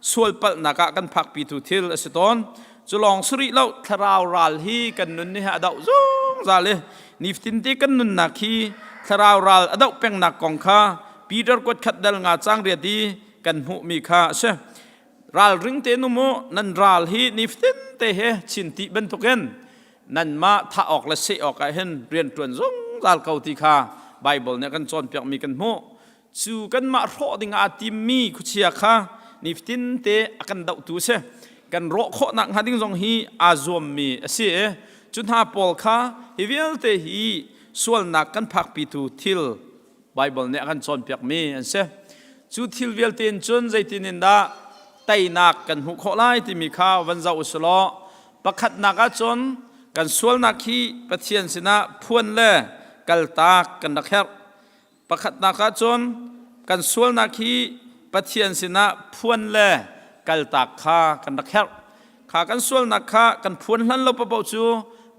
sual palhnak ah kan phakpitu thil a si tawn. Cu lawng si rih lo thlarau ral hi kan nun nih a doh zungzal i nifatin te kan nunnak hi thlarau ral a doh pengnak kong kha Peter kuat khat dal nga cang riat i kan hmuhmi kha a si. Ralring te nu mu nan ral hi nifatin te he chin ti bantukin nanmah thah awk le seh awk ah hin rian ṭuan zungzal ko ti kha Baibal nih a kan cawnpiakmi kan hmuh. Cu kanmah hrawh ding aa timmi khuachia kha nifatin te a kan dohtu a si. Kan rawh khawhnak hnga ding zong hi aa zuammi a si i cu hna pawl kha hi vialte hi sualnak kan phakpitu thil Baibal nih a kan cawnpiakmi an si. Cu thil vialte in cun zeitin in dah teinak kan hmuh khawh lai timi kha van zoh u law pakhatnak ah cun kan sualnak hi Pathian sinah phuan le kaltak kan rak herh. Pakhatnak ah cun kan sualnak hi Pathian sinah phuan le kaltak kha kan rak herh. Kha kan sualnak kha kan phuan hlan lo paoh cu.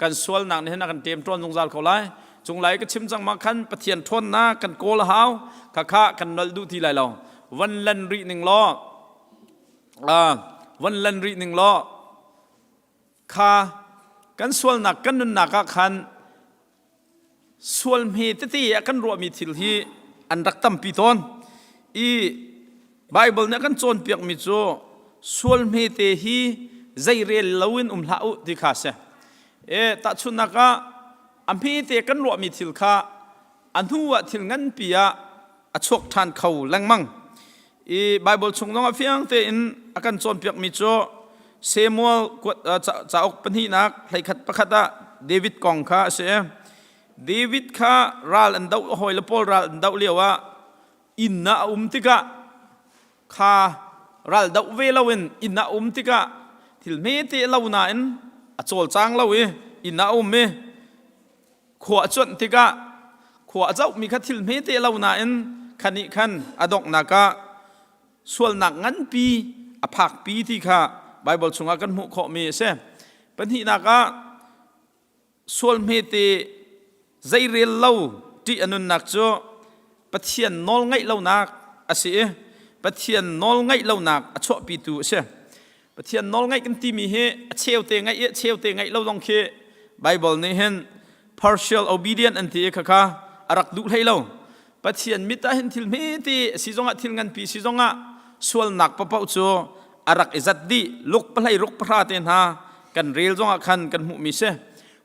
Kan sualnak nih hin a kan ṭemṭawn zungzal ko lai. Cunglai ka chim cang ma khan Pathian ṭhawnnak kan kawl a hau. Khakha kan nolh duh ti lai lo. Van lan rih ning law van lan rih ning law kha kan sualnak kan nunnak ah khan sual hme tete ah kan ruahmi thil hi an rak tampi tawn i Bible nih a kan cawnpiakmi cu sual hmete hi zeirel loin um hlah u ti kha si. E tahchunhnak ah a hmete kan ruahmi thil kha a hnu ah thil nganpi ah a chuak ṭhan kho lengmang. I Bible chung zong ah fiang tein a kan cawnpiakmi cu Samuel cauk pahnihnak hleikhat pakhat ah David kong kha a si. David kha ral an doh hawi le pawl ral an doh lio ah inn ah a um tikah kha ral doh ve loin inn ah um tikah thil hmete lo nain a cawlcang lo i inn ah a um i khua a cuanh tikah khua a zohmi kha thil hmete lo nain khan nih khan a donghnak ah sualnak nganpi a phakpi ti kha Baibal chungah kan hmuh khawhmi a si. Pahnihnak ah sual hmete zeirel lo ṭih a nunnak cu Pathian nawl ngaih lonak a si i Pathian nawl ngaih lonak a chuahpitu a si. Pathian nawl ngaih kan timi hi a cheute ngaih i a cheute ngaih lo zong khi Bible nih hin partial obedient an ti i khakha a rak duh hlei lo. Pathian mit ah hin thil hmete a si zongah thil nganpi si zongah sualnak paohpaoh cu a rak i zat dih luk pahlei ruk pahra te hna kan rel zongah khan kan hmuhmi si.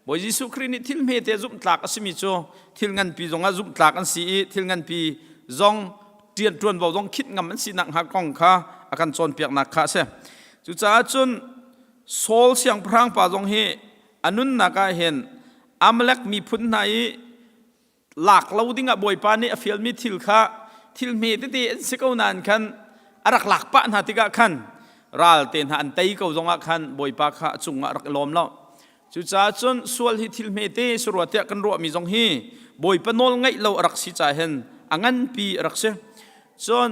Bawi Jesuh Khrih nih thil hmete zumhtlak a simi cu thil nganpi zongah zumhtlak an si i thil nganpi zong ṭian ṭuanvo zong khit ngam an sinak hnga kong kha a kan cawnpiaknak kha a si. Cucaah cun Saul siangpahrang pa zong hi a nunnak ah hin Amalek miphun hna i lak lo dingah Bawipa nih a fialmi thil kha thil hme tete an si ko nain khan a rak lak pah hna tikah khan ral te hna an tei ko zongah khan Bawipa kha a cungah rak i lawm lo. Cucaah cun sual hi thil hmete si rua tiah kan ruahmi zong hi Bawipa nawl ngaih lo a rak si caah hin a nganpi a rak si. Cun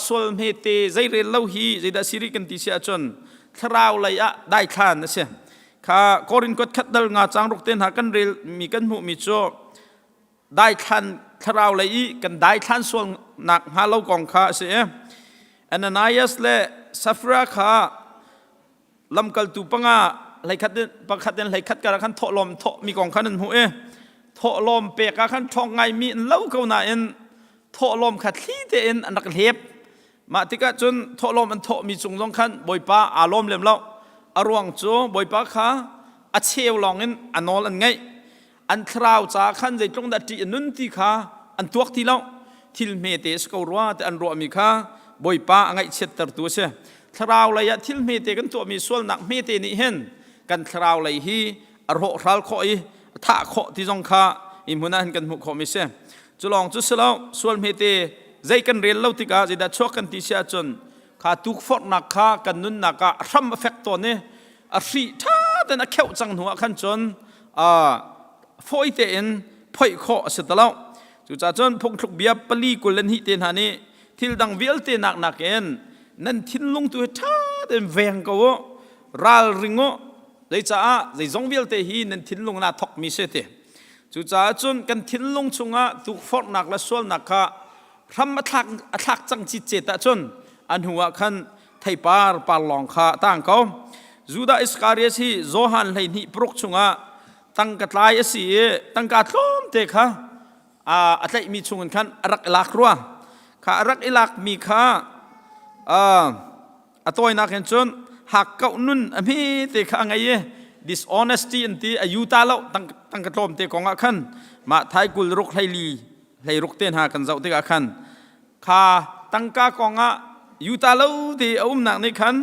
sual hmete zeirel lo hi zeidah si rih kan ti si ahcun thlarau lei ah daithlan a si. Kha Korin kuat khat dal nga cang ruk te hna kan relmi kan hmuhmi cu daithlan thlarau lei i kan daithlan sualnak hnga lo kong kha a si i Ananias le Sapphira kha lamkaltu panga hleikhat in pakhat in hleikhat kar ah khan thawhlawm thawh mi kong khan an hmuh i thawhlawm pek ah khan ṭhawng ngaimi an lo ko nain thawhlawm kha thli tein an rak hlep mah tikah cun thawhlawm an thawhmi cung zong khan bawipa aa lawm lem lo a ruang cu bawipa kha a cheu lawng in a nawl an ngaih an thlarau caah khan zeitluk dah ṭih a nun ti kha an tuak ti lo thil hmete si ko rua ti an ruahmi kha bawipa a ngaihchiattertu a si thlarau lei ah thil hmete kan tuahmi sualnak hmete nih hin kan thlarau lei hi a rawhral khawh i a thah khawh ti zong kha hi hmun ah hin kan hmuh khawhmi si cu lawng cu si lo sual hmete zei kan rel lo tikah zeidah chuak kan ti si ahcun kha tukforhnak kha kan nunnak ah a hram a fek tawn i a hri ṭha tein a kheuh cang hnu ah khan cun fawi tein phoih khawh a si ti lo cucaah cun phungthluk bia pali 21 te hna nih thil dang vialte nak nakin nan thinlung tu hi ṭha tein veng ko u ralring u zeicaah zeizong vialte hi nan thinlung naa thokmi si ti cucaah cun kan thinlung chungah tukforhnak le sualnak kha hram a thlak a thlak cang citcet ahcun a hnu ah khan theipar par lawng kha a tang ko Judah Iskariot hi Johan 12 paruk chungah tangka tlai a si i tangka tlawmte kha a tlaihmi chungin khan a rak i lak rua kha a rak i lakmi kha a tawinak hin cun hakkauh nun a hmete kha a ngei i dishonesty an ti a yuta lo tangka tlawmte kong ah khan mah thai kul ruk hleili hleiruk te hna kan zoh tikah khan kha tangka kongah yuta lo te a umnak nih khan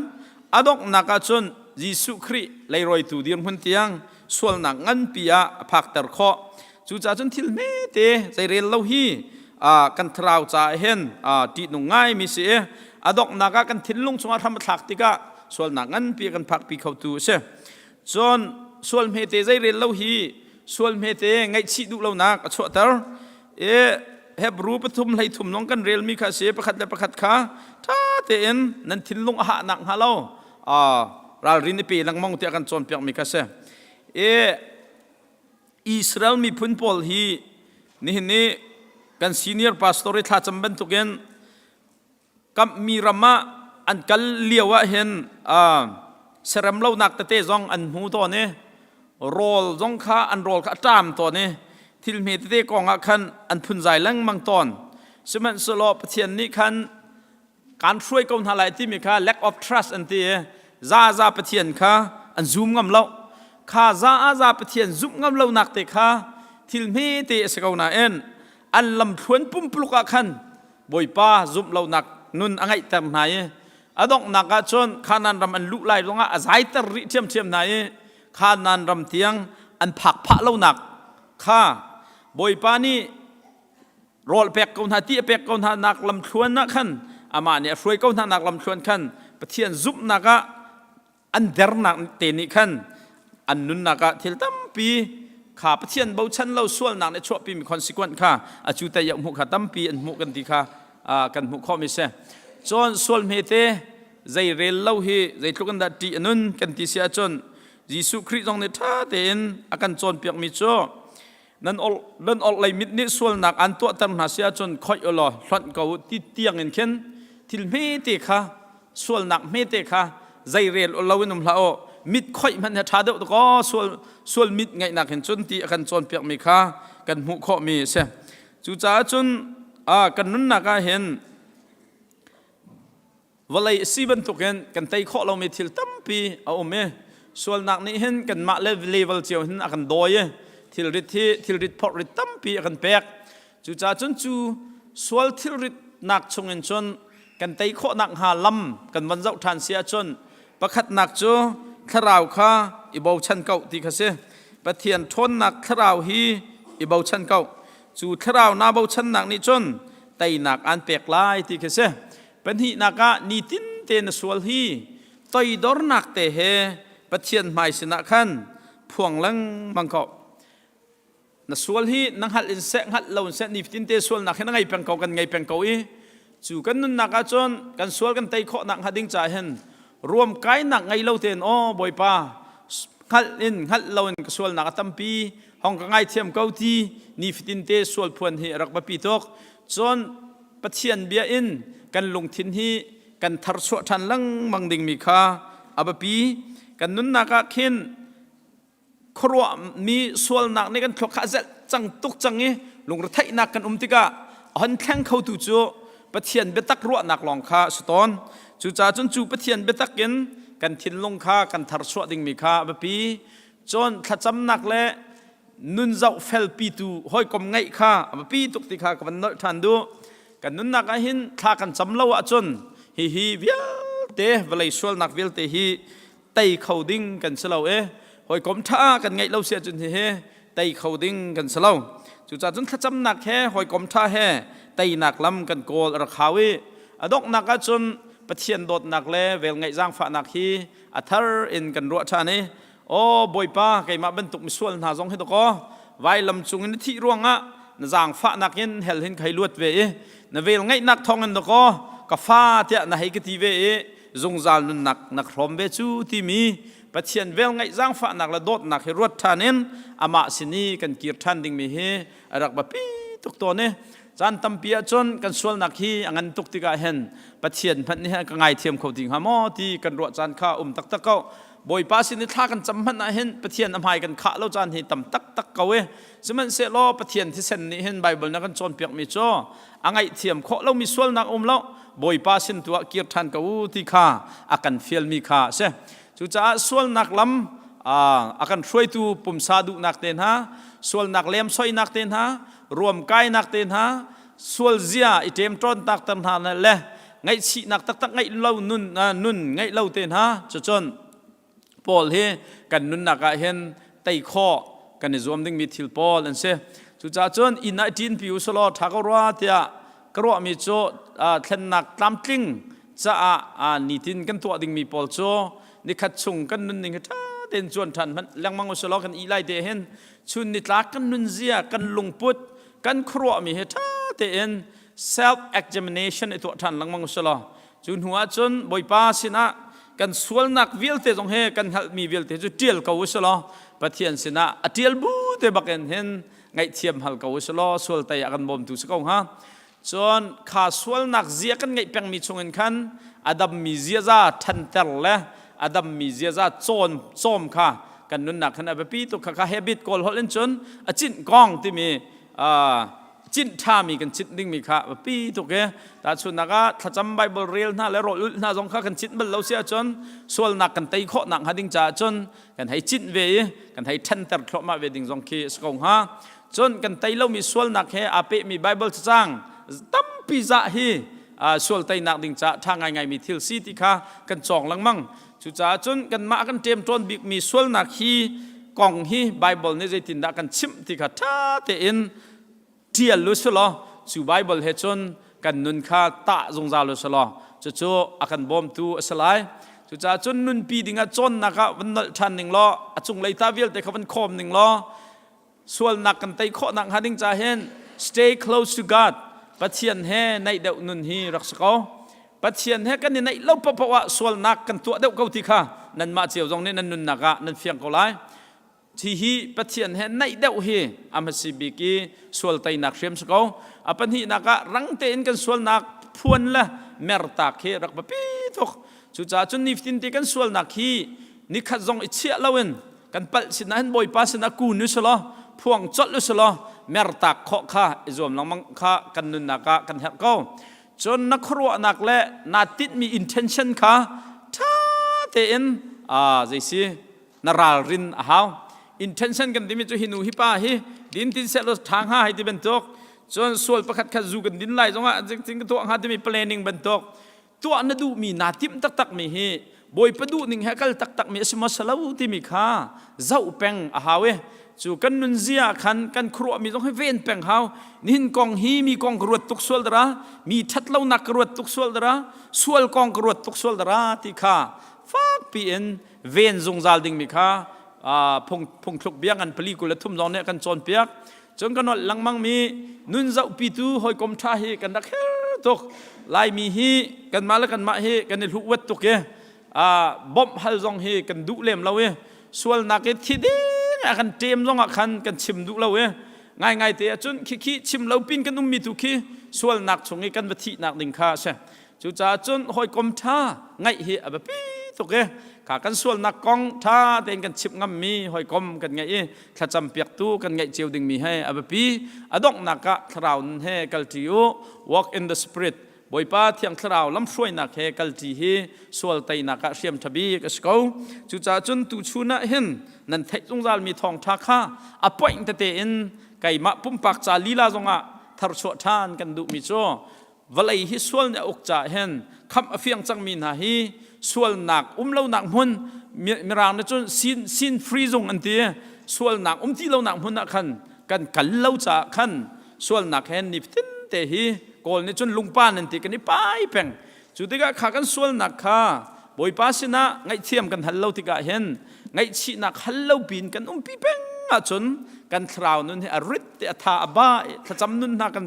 a donghnak ah cun Jesuh Khrih leirawitu dirhmun tiang sualnak nganpi ah a phakter khawh. Cucaah cun thil hmete zeirel lo hi kan thlarau caah hin ṭihnung ngaimi si i a donghnak ah kan thinlung chungah hram a thlak tikah sualnak nganpi kan phakpi khotu a si. Cun sual hmete zeirel lo hi sual hmete ngaihchih duh lonak a chuahter. I Hebrew pathum 13 lawng kan relmi kha a si pakhat le pakhat kha ṭha tein nan thinlung a hahnak hnga lo ralrin i pe lengmang tiah kan cawnpiakmi kha a si. I. Israel miphun pawl hi nihin ni kan senior pastor i thlacam bantukin kamhmi ram ah an kal lio ah hin serem lonak tete zong an hmu tawn i rawl zong kha an rawl kha a ṭam tawn i thil hme tete kong ah khan an phunzai lengmang tawn. Sihmanhsehlaw Pathian nih khan kaan hruai ko hna lai timi kha lack of trust an ti i za za Pathian kha an zum ngam lo. Kha za a za Pathian zumh ngam lonak te kha thil hme te a si ko nain an lamthluan pumpuluk ah khan Bawipa zumh lonak nun a ngeihter hna i a donghnak ah cun Kanaan ram an luh lai zongah a zaiter rih ṭhiamṭhiam hna i Kanaan ram tiang an phak phah lonak kha Bawipa nih rawl pek ko hna ti a pek ko hna nak lamthluan ah khan amah nih a hruai ko hna nak lamthluan khan Pathian zumhnak ah an dernak te nih khan an nunnak ah thil tampi kha Pathian bochan lo sualnak nih chuahpimi consequence kha a cu te hmuh kha tampi an hmuh kan ti kha kan hmuh khawhmi si. Cun sual hmete zei rel lo hi zeitluk in dah ṭih a nun kan ti si ahcun Jesuh Khrih zong nih ṭha tein a kan cawnpiakmi cu nan ol nan orhlei mit nih sualnak an tuahter hna si ahcun khoih u law hlonh ko u ti tiang in khin thil hmete kha sualnak hmete kha zeirel u lo in um hlah u mit khoih hmanh he ṭha deuh kaw sual sual mit ngeihnak hin cun ti a kan cawnpiakmi kha kan hmuh khawhmi a si. Cucaah cun kan nunnak ah hin Vawlei a si bantukin kan tei khawh lomi thil tampi a um i sualnak nih hin kanmah le level cio hin a kan dawi i thilrit hi thilrit phorhrit tampi a kan pek. Cucaah cun cu sual thilritnak chungin cun kan tei khawh nakhnga lam kan van zoh ṭhan si ahcun pakhatnak cu thlarau kha i bochan ko ti kha si. Pathian ṭhawnnak thlarau hi i bochan ko. Cu thlarau naa bochannak nih cun teinak aan pek lai ti khi si. Pahnihnak ah nitin te na sual hi toidornak te he Pathian hmai sinah khan phuang lengmang ko. Na sual hi na hngalh in seh hngalh lo in seh nifatin te sualnak hi na ngei peng ko kan ngei peng ko i cu kan nunnak ah cun kan sual kan tei khawh nak hnga ding caah hin ruam kainak ngei lo tein aw Bawipa hngalh in hngalh lo in ka sualnak a tampi hong ka ngaithiam ko ti nifatin te sual phuan hi a rak biapi tuk. Cun Pathian bia in kan lungthin hi kan tharchuah ṭhan lengmang dingmi kha a biapi. Kan nunnak ah khin khuaruahmi sualnak nih kan thluak kha a zelh cang tuk cang i lungretheihnak kan um tikah a hon thleng khotu cu Pathian biatak ruahnak lawng kha a si tawn. Cucaah cun cu Pathian biatak in kan thinlung kha kan tharchuah dingmi kha a biapi. Cun thlacamnak le nun zohfelpitu hawikom ngeih kha a biapi tuk ti kha ka van nolh ṭhan duh. Kan nunnak ah hin thla kan cam lo ahcun hihi vialte vawlei sualnak vialte hi tei kho ding kan si lo i hawikom ṭha kan ngeih lo si ahcun hihi tei kho ding kan si lo. Cucaah cun thlacamnak he hawikom ṭha he teinak lam kan kawl a rak hau i a donghnak ahcun Pathian dawtnak le velngeih zaangfahnak hi a thar in kan ruah ṭhan i Aw Bawipa, keimah bantuk misual hna zong hi dakaw vailam cung in na thih ruangah na zaangfahnak in hell hin ka hei luat ve i na vel ngeihnak thawngin dakaw ka fa tiah na hei ka ti ve i zungzal nunnak na hrawm ve cu timi Pathian vel ngeih zaangfahnak le dawtnak hi ruat ṭhan in amah sin i kan kir ṭhan dingmi hi a rak biapi tuk tawn i caan tampi ahcun kan sualnak hi a ngan tuk tikah hin Pathian hmanh nih ka ngaithiam kho ti hnga maw ti kan ruah caan kha um taktak ko. Bawipa sin i thla kan cam hmanh ah hin Pathian a hmai kan khah lo caan hi tam taktak ko i sihmanhsehlaw Pathian thisen nih hin Baibal na kan cawnpiakmi cu a ngaihthiam khawh lomi sualnak um lo Bawipa sin tu ah kir ṭhan ko u ti kha a kan fialmi kha a si. Cucaah sualnak lam a kan hruaitu pumsa duhnak te hna, sualnak lemsoinak te hna, ruamkainak te hna, sual zia i ṭemṭawntak ter hna le ngaihchihnak taktak ngeih lo nun nun ngeih lo te hna cucun Paul hi kan nunnak ah hin tei khawh kan i zuam dingmi thil pawl an si. Cucaah cun inn ah ṭin pi usulaw ṭha ko rua tiah ka ruahmi cu thlennak tlamtling caah nitin kan tuah dingmi pawl cu nikhat chung kan nunning hi ṭha tein cuan ṭhan hmanh lengmang usulaw kan ih lai te hin chun nitlak kan nunzia kan lungput kan khuaruahmi hi ṭha tein self examination i tuah ṭhan lengmang usulaw cu hnu ah cun Bawipa sinah kan sualnak vialte zong he kan hngalhmi vialte cu ṭial ko usulaw. Pathian sinah a ṭial bu te bakin hin ngaihthiam hal ko usih law sual tei a kan bawmtu si ko hnga. Cun kha sualnak zia kan ngeih pengmi chungin khan a dammi ziaza ṭhanter le a dammi ziaza cawn cawm kha kan nunnak khan a biapi tuk. Kha kha habit Kawl holh in cun a cinh kong timi cinh ṭhami kan cinh dingmi kha biapi tuk i tahchunhnak ah thlacam Bible rel hna le rawl ulh hna zong kha kan cinh bal lo si ahcun sualnak kan tei khawh nak hnga ding caah cun kan hei cinh ve i kan hei ṭhanter thluahmah ve ding zong khi a si ko hnga. Cun kan tei lomi sualnak he aa pehmi Bible cacang tampi zah hi sual teinak ding caah ṭha ngaingaimi thil si ti kha kan cawng lengmang. Cucaah cun kanmah kan ṭemṭawn bikmi sualnak hi kong hi Bible nih zeitindah kan chimh ti kha ṭha tein ṭial u sih law cu Bible he cun kan nun kha tah zungzal u sih law cucu a kan bawmtu a si lai. Cucaah cun nunpi dingah cawnnak ah van nolh ṭhan ning law a cunglei ta vialte kha van khawm ning law sualnak kan tei khawh nak hnga ding ca hin stay close to God Pathian he naih deuh nun hi rak si ko. Pathian he kan i naih lo paohpaoh ah sualnak kan tuah deuh ko ti kha nanmah cio zong nih nan nunnak ah nan fiang ko lai. Hi hi Pathian he naih deuh hi a hmasi bik i sual teinak hriam si ko. A pahnihnak ah rang tein kan sualnak phuan le mertak hi rak biapi tuk. Cucaah cun nifatin te kan sualnak hi nikhat zong i chiah loin kan palh sinah hin Bawipa sinah kun u selaw phuang colh u selaw mertak khawh kha i zuam lengmang kha kan nunnak ah kan herh ko. Cun na khuaruahnak le naa tinhmi intention kha ṭha tein zei si na ralrin a hau. Intention kan timi cu hi nu hi pa hi din tin seh law ṭha hnga hei ti bantuk cun sual pakhat khat zu kan din lai zongah tin ka tuah hnga timi planning bantuk tuah na duhmi naa timh taktakmi hi Bawipa duhning he kal taktakmi a si maw si lo timi kha zoh peng a hau i cu kan nunzia khan kan khuaruahmi zong hi ven peng hau. Nihin kong hi mi kong ka ruat tuk sual dara, mi ṭhat lonak ka ruat tuk sual dara, sual kong ka ruat tuk sual dara ti kha fakpi in ven zungzal dingmi kha phung phungthluk bia ngan pali 23 zong nih kan cawnpiak. Cun kan nolh lengmang mi nun zohpitu hawikom ṭha hi kan rak her tuk. Laimi hi kanmah le kanmah hi kan i hluh uat tuk i bawmh hal zong hi kan duh lem lo i sualnak i thi ding a kan ṭem zong ah khan kan chim duh lo i ngaingai te ahcun khikhi chim lo pin kan ummi tu khi sualnak chung i kan va thihnak ding kha a si. Cucaah cun hawikom ṭha ngaih hi a biapi tuk i kha kan sualnak kong ṭha tein kan chimh ngammi hawikom kan ngeih i thlacam piaktu kan ngeih cio dingmi he a biapi. A donghnak ah thlarau nun he kalṭi u, walk in the spirit. Bawipa Thiang Thlarau lamhruainak he kalṭi hi sual teinak ah hriam ṭha bik a si ko. Cucaah cun tuchun ah hin nan theih zungzalmi thawngṭha kha a point tete in keimah pumpak ca lila zongah tharchuah ṭhan kan duhmi cu vawlei hi sual nih a uk caah hin khamh a fiang cangmi hna hi sualnak um lonak hmun mirang nih cun sin sin free zung an ti sualnak um ti lonak hmun ah khan kan kal lo caah khan sualnak he nifatin te hi kawl nih cun lungpan an ti kan i pai peng. Cu tikah kha kan sualnak kha Bawipa sinah ngaihthiam kan hal lo tikah hin ngaihchihnak hal lo pin kan umpi peng ahcun kan thlarau nun hi a rit te a tha a ba i thlacam nun hna kan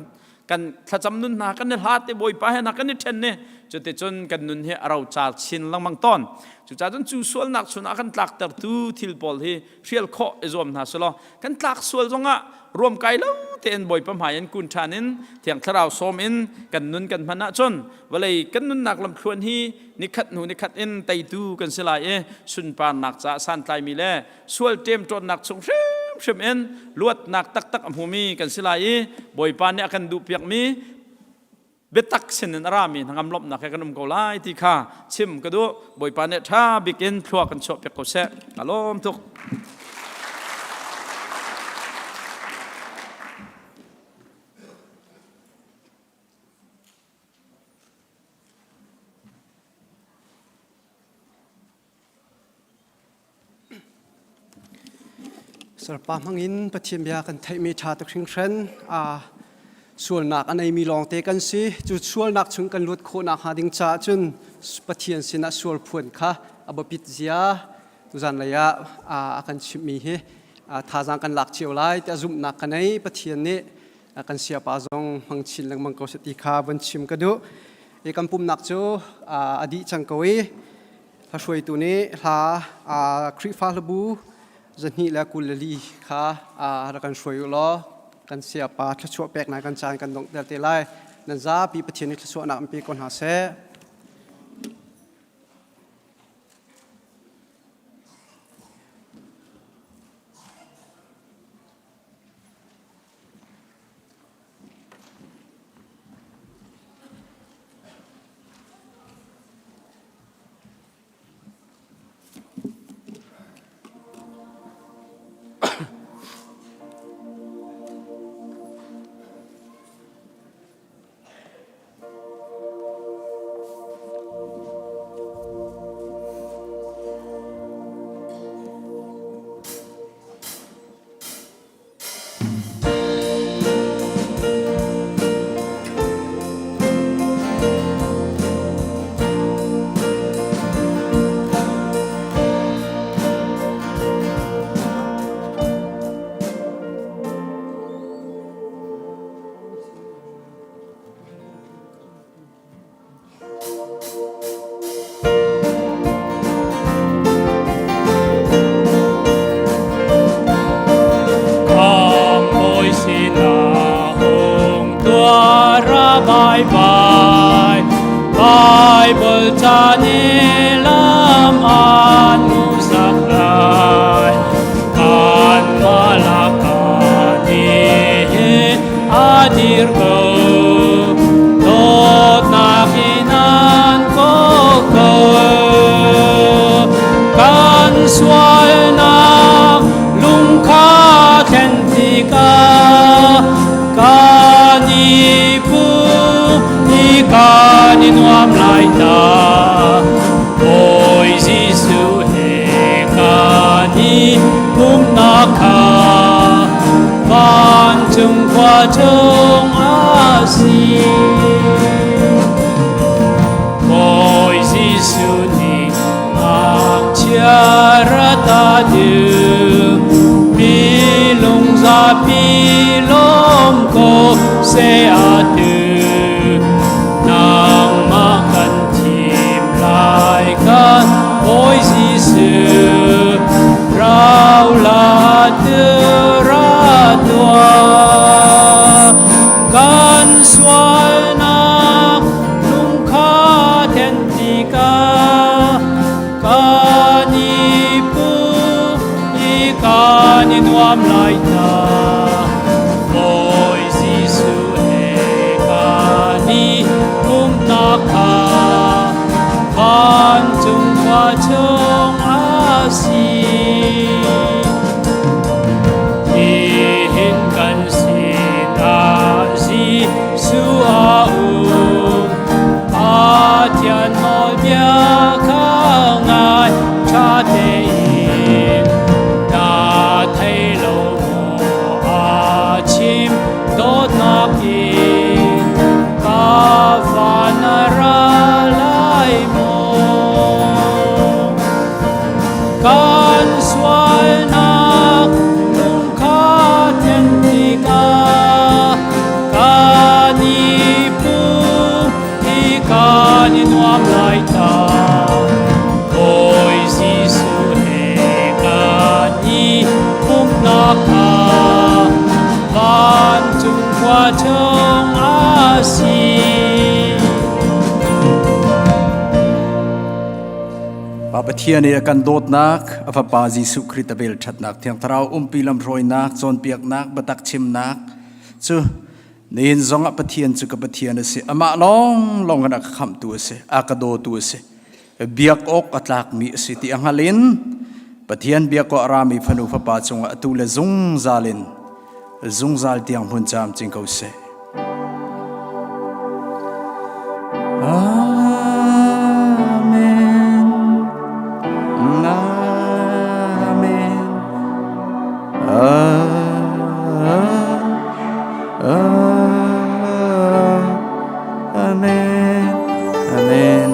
kan thlacam nun hna kan i hlat i Bawipa he hna kan i ṭhen ni cuticun kan nun hi a rocar chin lengmang tawn. Cucaah cun cu sualnak chungah kan tlaktertu thil pawl hi hrial khawh i zuam hna selaw kan tlak sual zongah ruamkai lo tein Bawipa hmai in kun ṭhan in Thiang Thlarau sawm in kan nun kan hman ahcun vawlei kan nunnak lamthluan hi nikhat hnu nikhat in teitu kan si lai i sunparnak caah santlaimi le sual ṭemṭawnnak chung hrimhrim in luatnak taktak a hmumi kan si lai i Bawipa nih a kan duhpiakmi biatak sinin a rami hnangam lawmhnak he kan um ko lai ti kha chim ka duh. Bawipa nih ṭha bik in thlua kan chuahpiak ko seh. Ka lawm tuk. Salpa hmangin Pathian bia kan theihmi ṭha tuk hringhran. Aa sualnak a neimi lawngte kan si. Cu sualnak chung kan luat khawhnak hnga ding caah cun Pathian sinah sual phuan kha a biapit zia tuzan lei ah a kan chimhmi hi thazaang kan lak cio lai tiah zumhnak ka nei. Pathian nih kan siapa zong hmang chin lengmang ko seh ti kha von chim ka duh. I kan pumnak cu a dih cang ko i Hla hruaitu nih hla Khrihfa hlabu. 224 kha rak kan hruai u law kan siapa thluachuah peknak kan caan kan donghter te lai. Nan zapi Pathian nih thluachuahnak in pe ko hna seh. Khamhbawi sinah hung tuah ra bye bye Bible ca nih lam an hmuhsak lai Kanmah lakah nihin a dir ko dawtnak in an kawk ko kan sualnak lungkha thlen tikah kan i pum i kan i nuam lai ta Bawi Jesuh he kan i pumnak kha vancung khua chung a si. Bawi Jesuh nih ngakchia rat a duh, mi lungzapi lawm ko seh a tu. Nangmah kan thim lai kan Bawi Jesuh, rau la tu ra tuah. Kan sualnak lungkha then tikah kan i pum i kan i nuam lai ta. Bawi Jesuh he kan i pumnak kha vancung khua chung a si. Nihin kan sinah Jesuh a um. Pathian nawlbia kha ngai ṭha tein na thei lo maw a chim dawtnak in ka fa na ra lai maw? Kan sualnak lungkha then tikah kan i pum i kan i nuam lai ta. Bawi Jesuh he kan i pumhnak kha vancung khua chung a si. Pa Pathian i a kan dawtnak, a Fapa Jesuh Khrih a vel ṭhatnak, Thiang Thlarau umpi lamhruainak, cawnpiaknak, biatak chimnak cu nihin zongah Pathian cu ka Pathian a si. Amah lawnglawng in a ka khamhtu a si, a ka dawtu a si. Biak awk a tlakmi a si ti a hngal in Pathian biak awk a rami fanu fapa cungah atu le zungzal in zungzal tiang hmun camcin ko seh. Amen. Amen. Amen. Amen.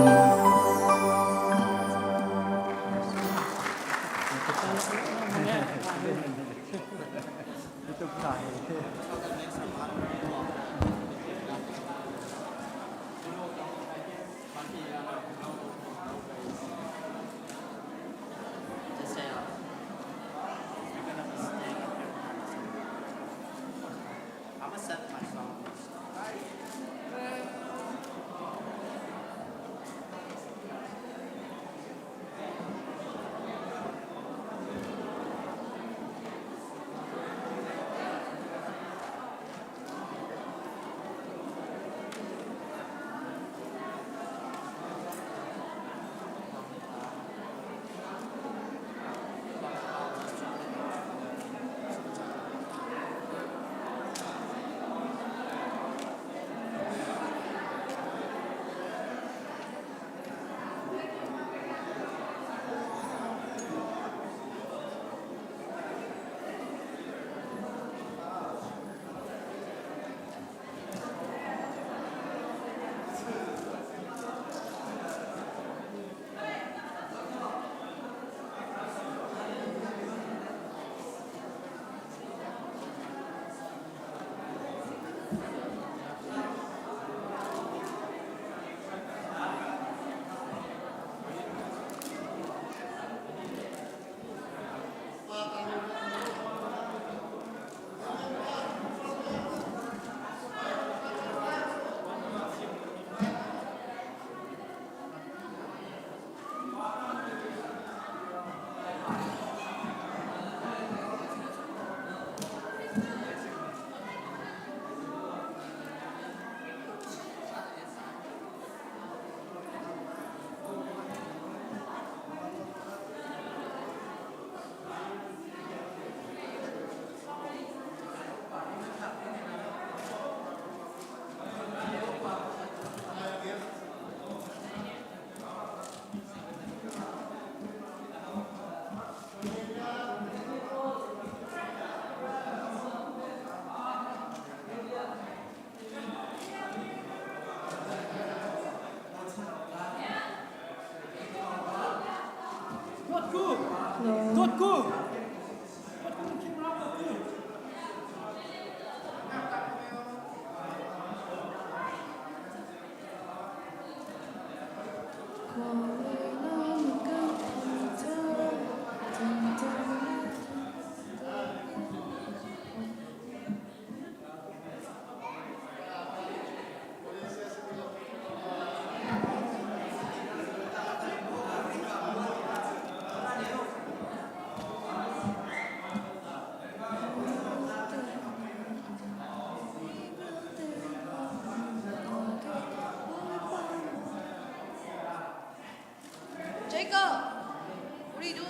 Jacob, what are you doing?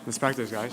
Let's practice, guys.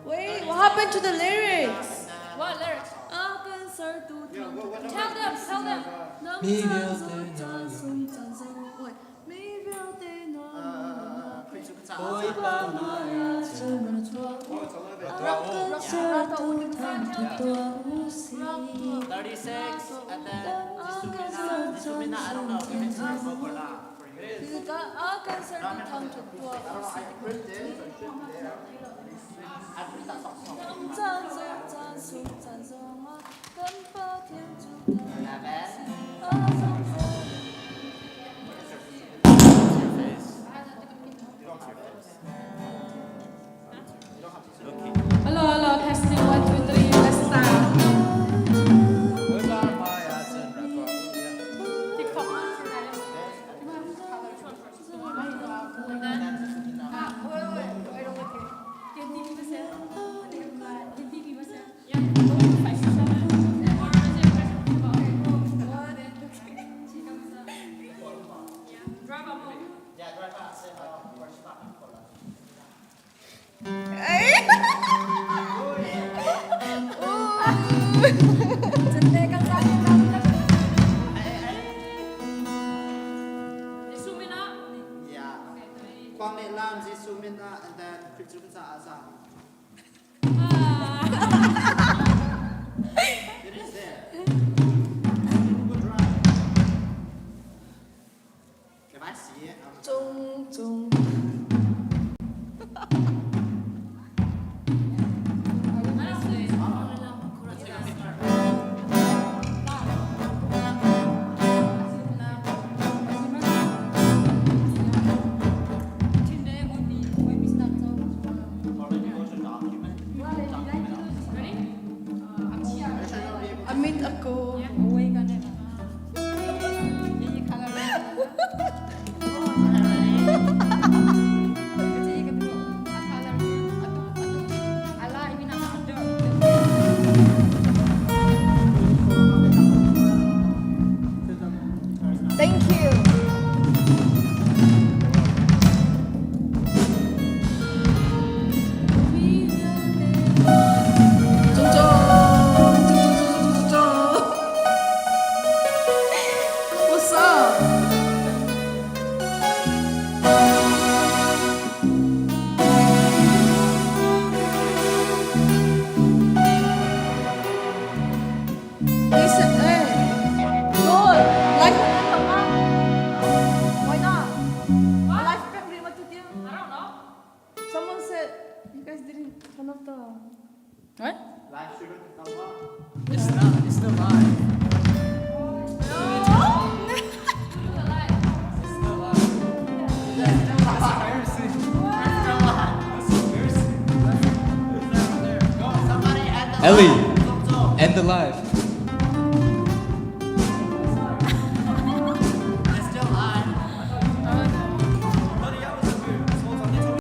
Wait, what happened to the lyrics? What lyrics? Tell them, tell them. Hello, hello, testing 1, 2, 3, let's start. TikTok. Quang le lam Jesuh min ah and then Khrih cu kan caah a zaam. It is there. Good run. Can I see it? Cung cung. Amit ako. It's not, it's still live. It's still live. That's embarrassing. That's embarrassing. Ellie, end the live.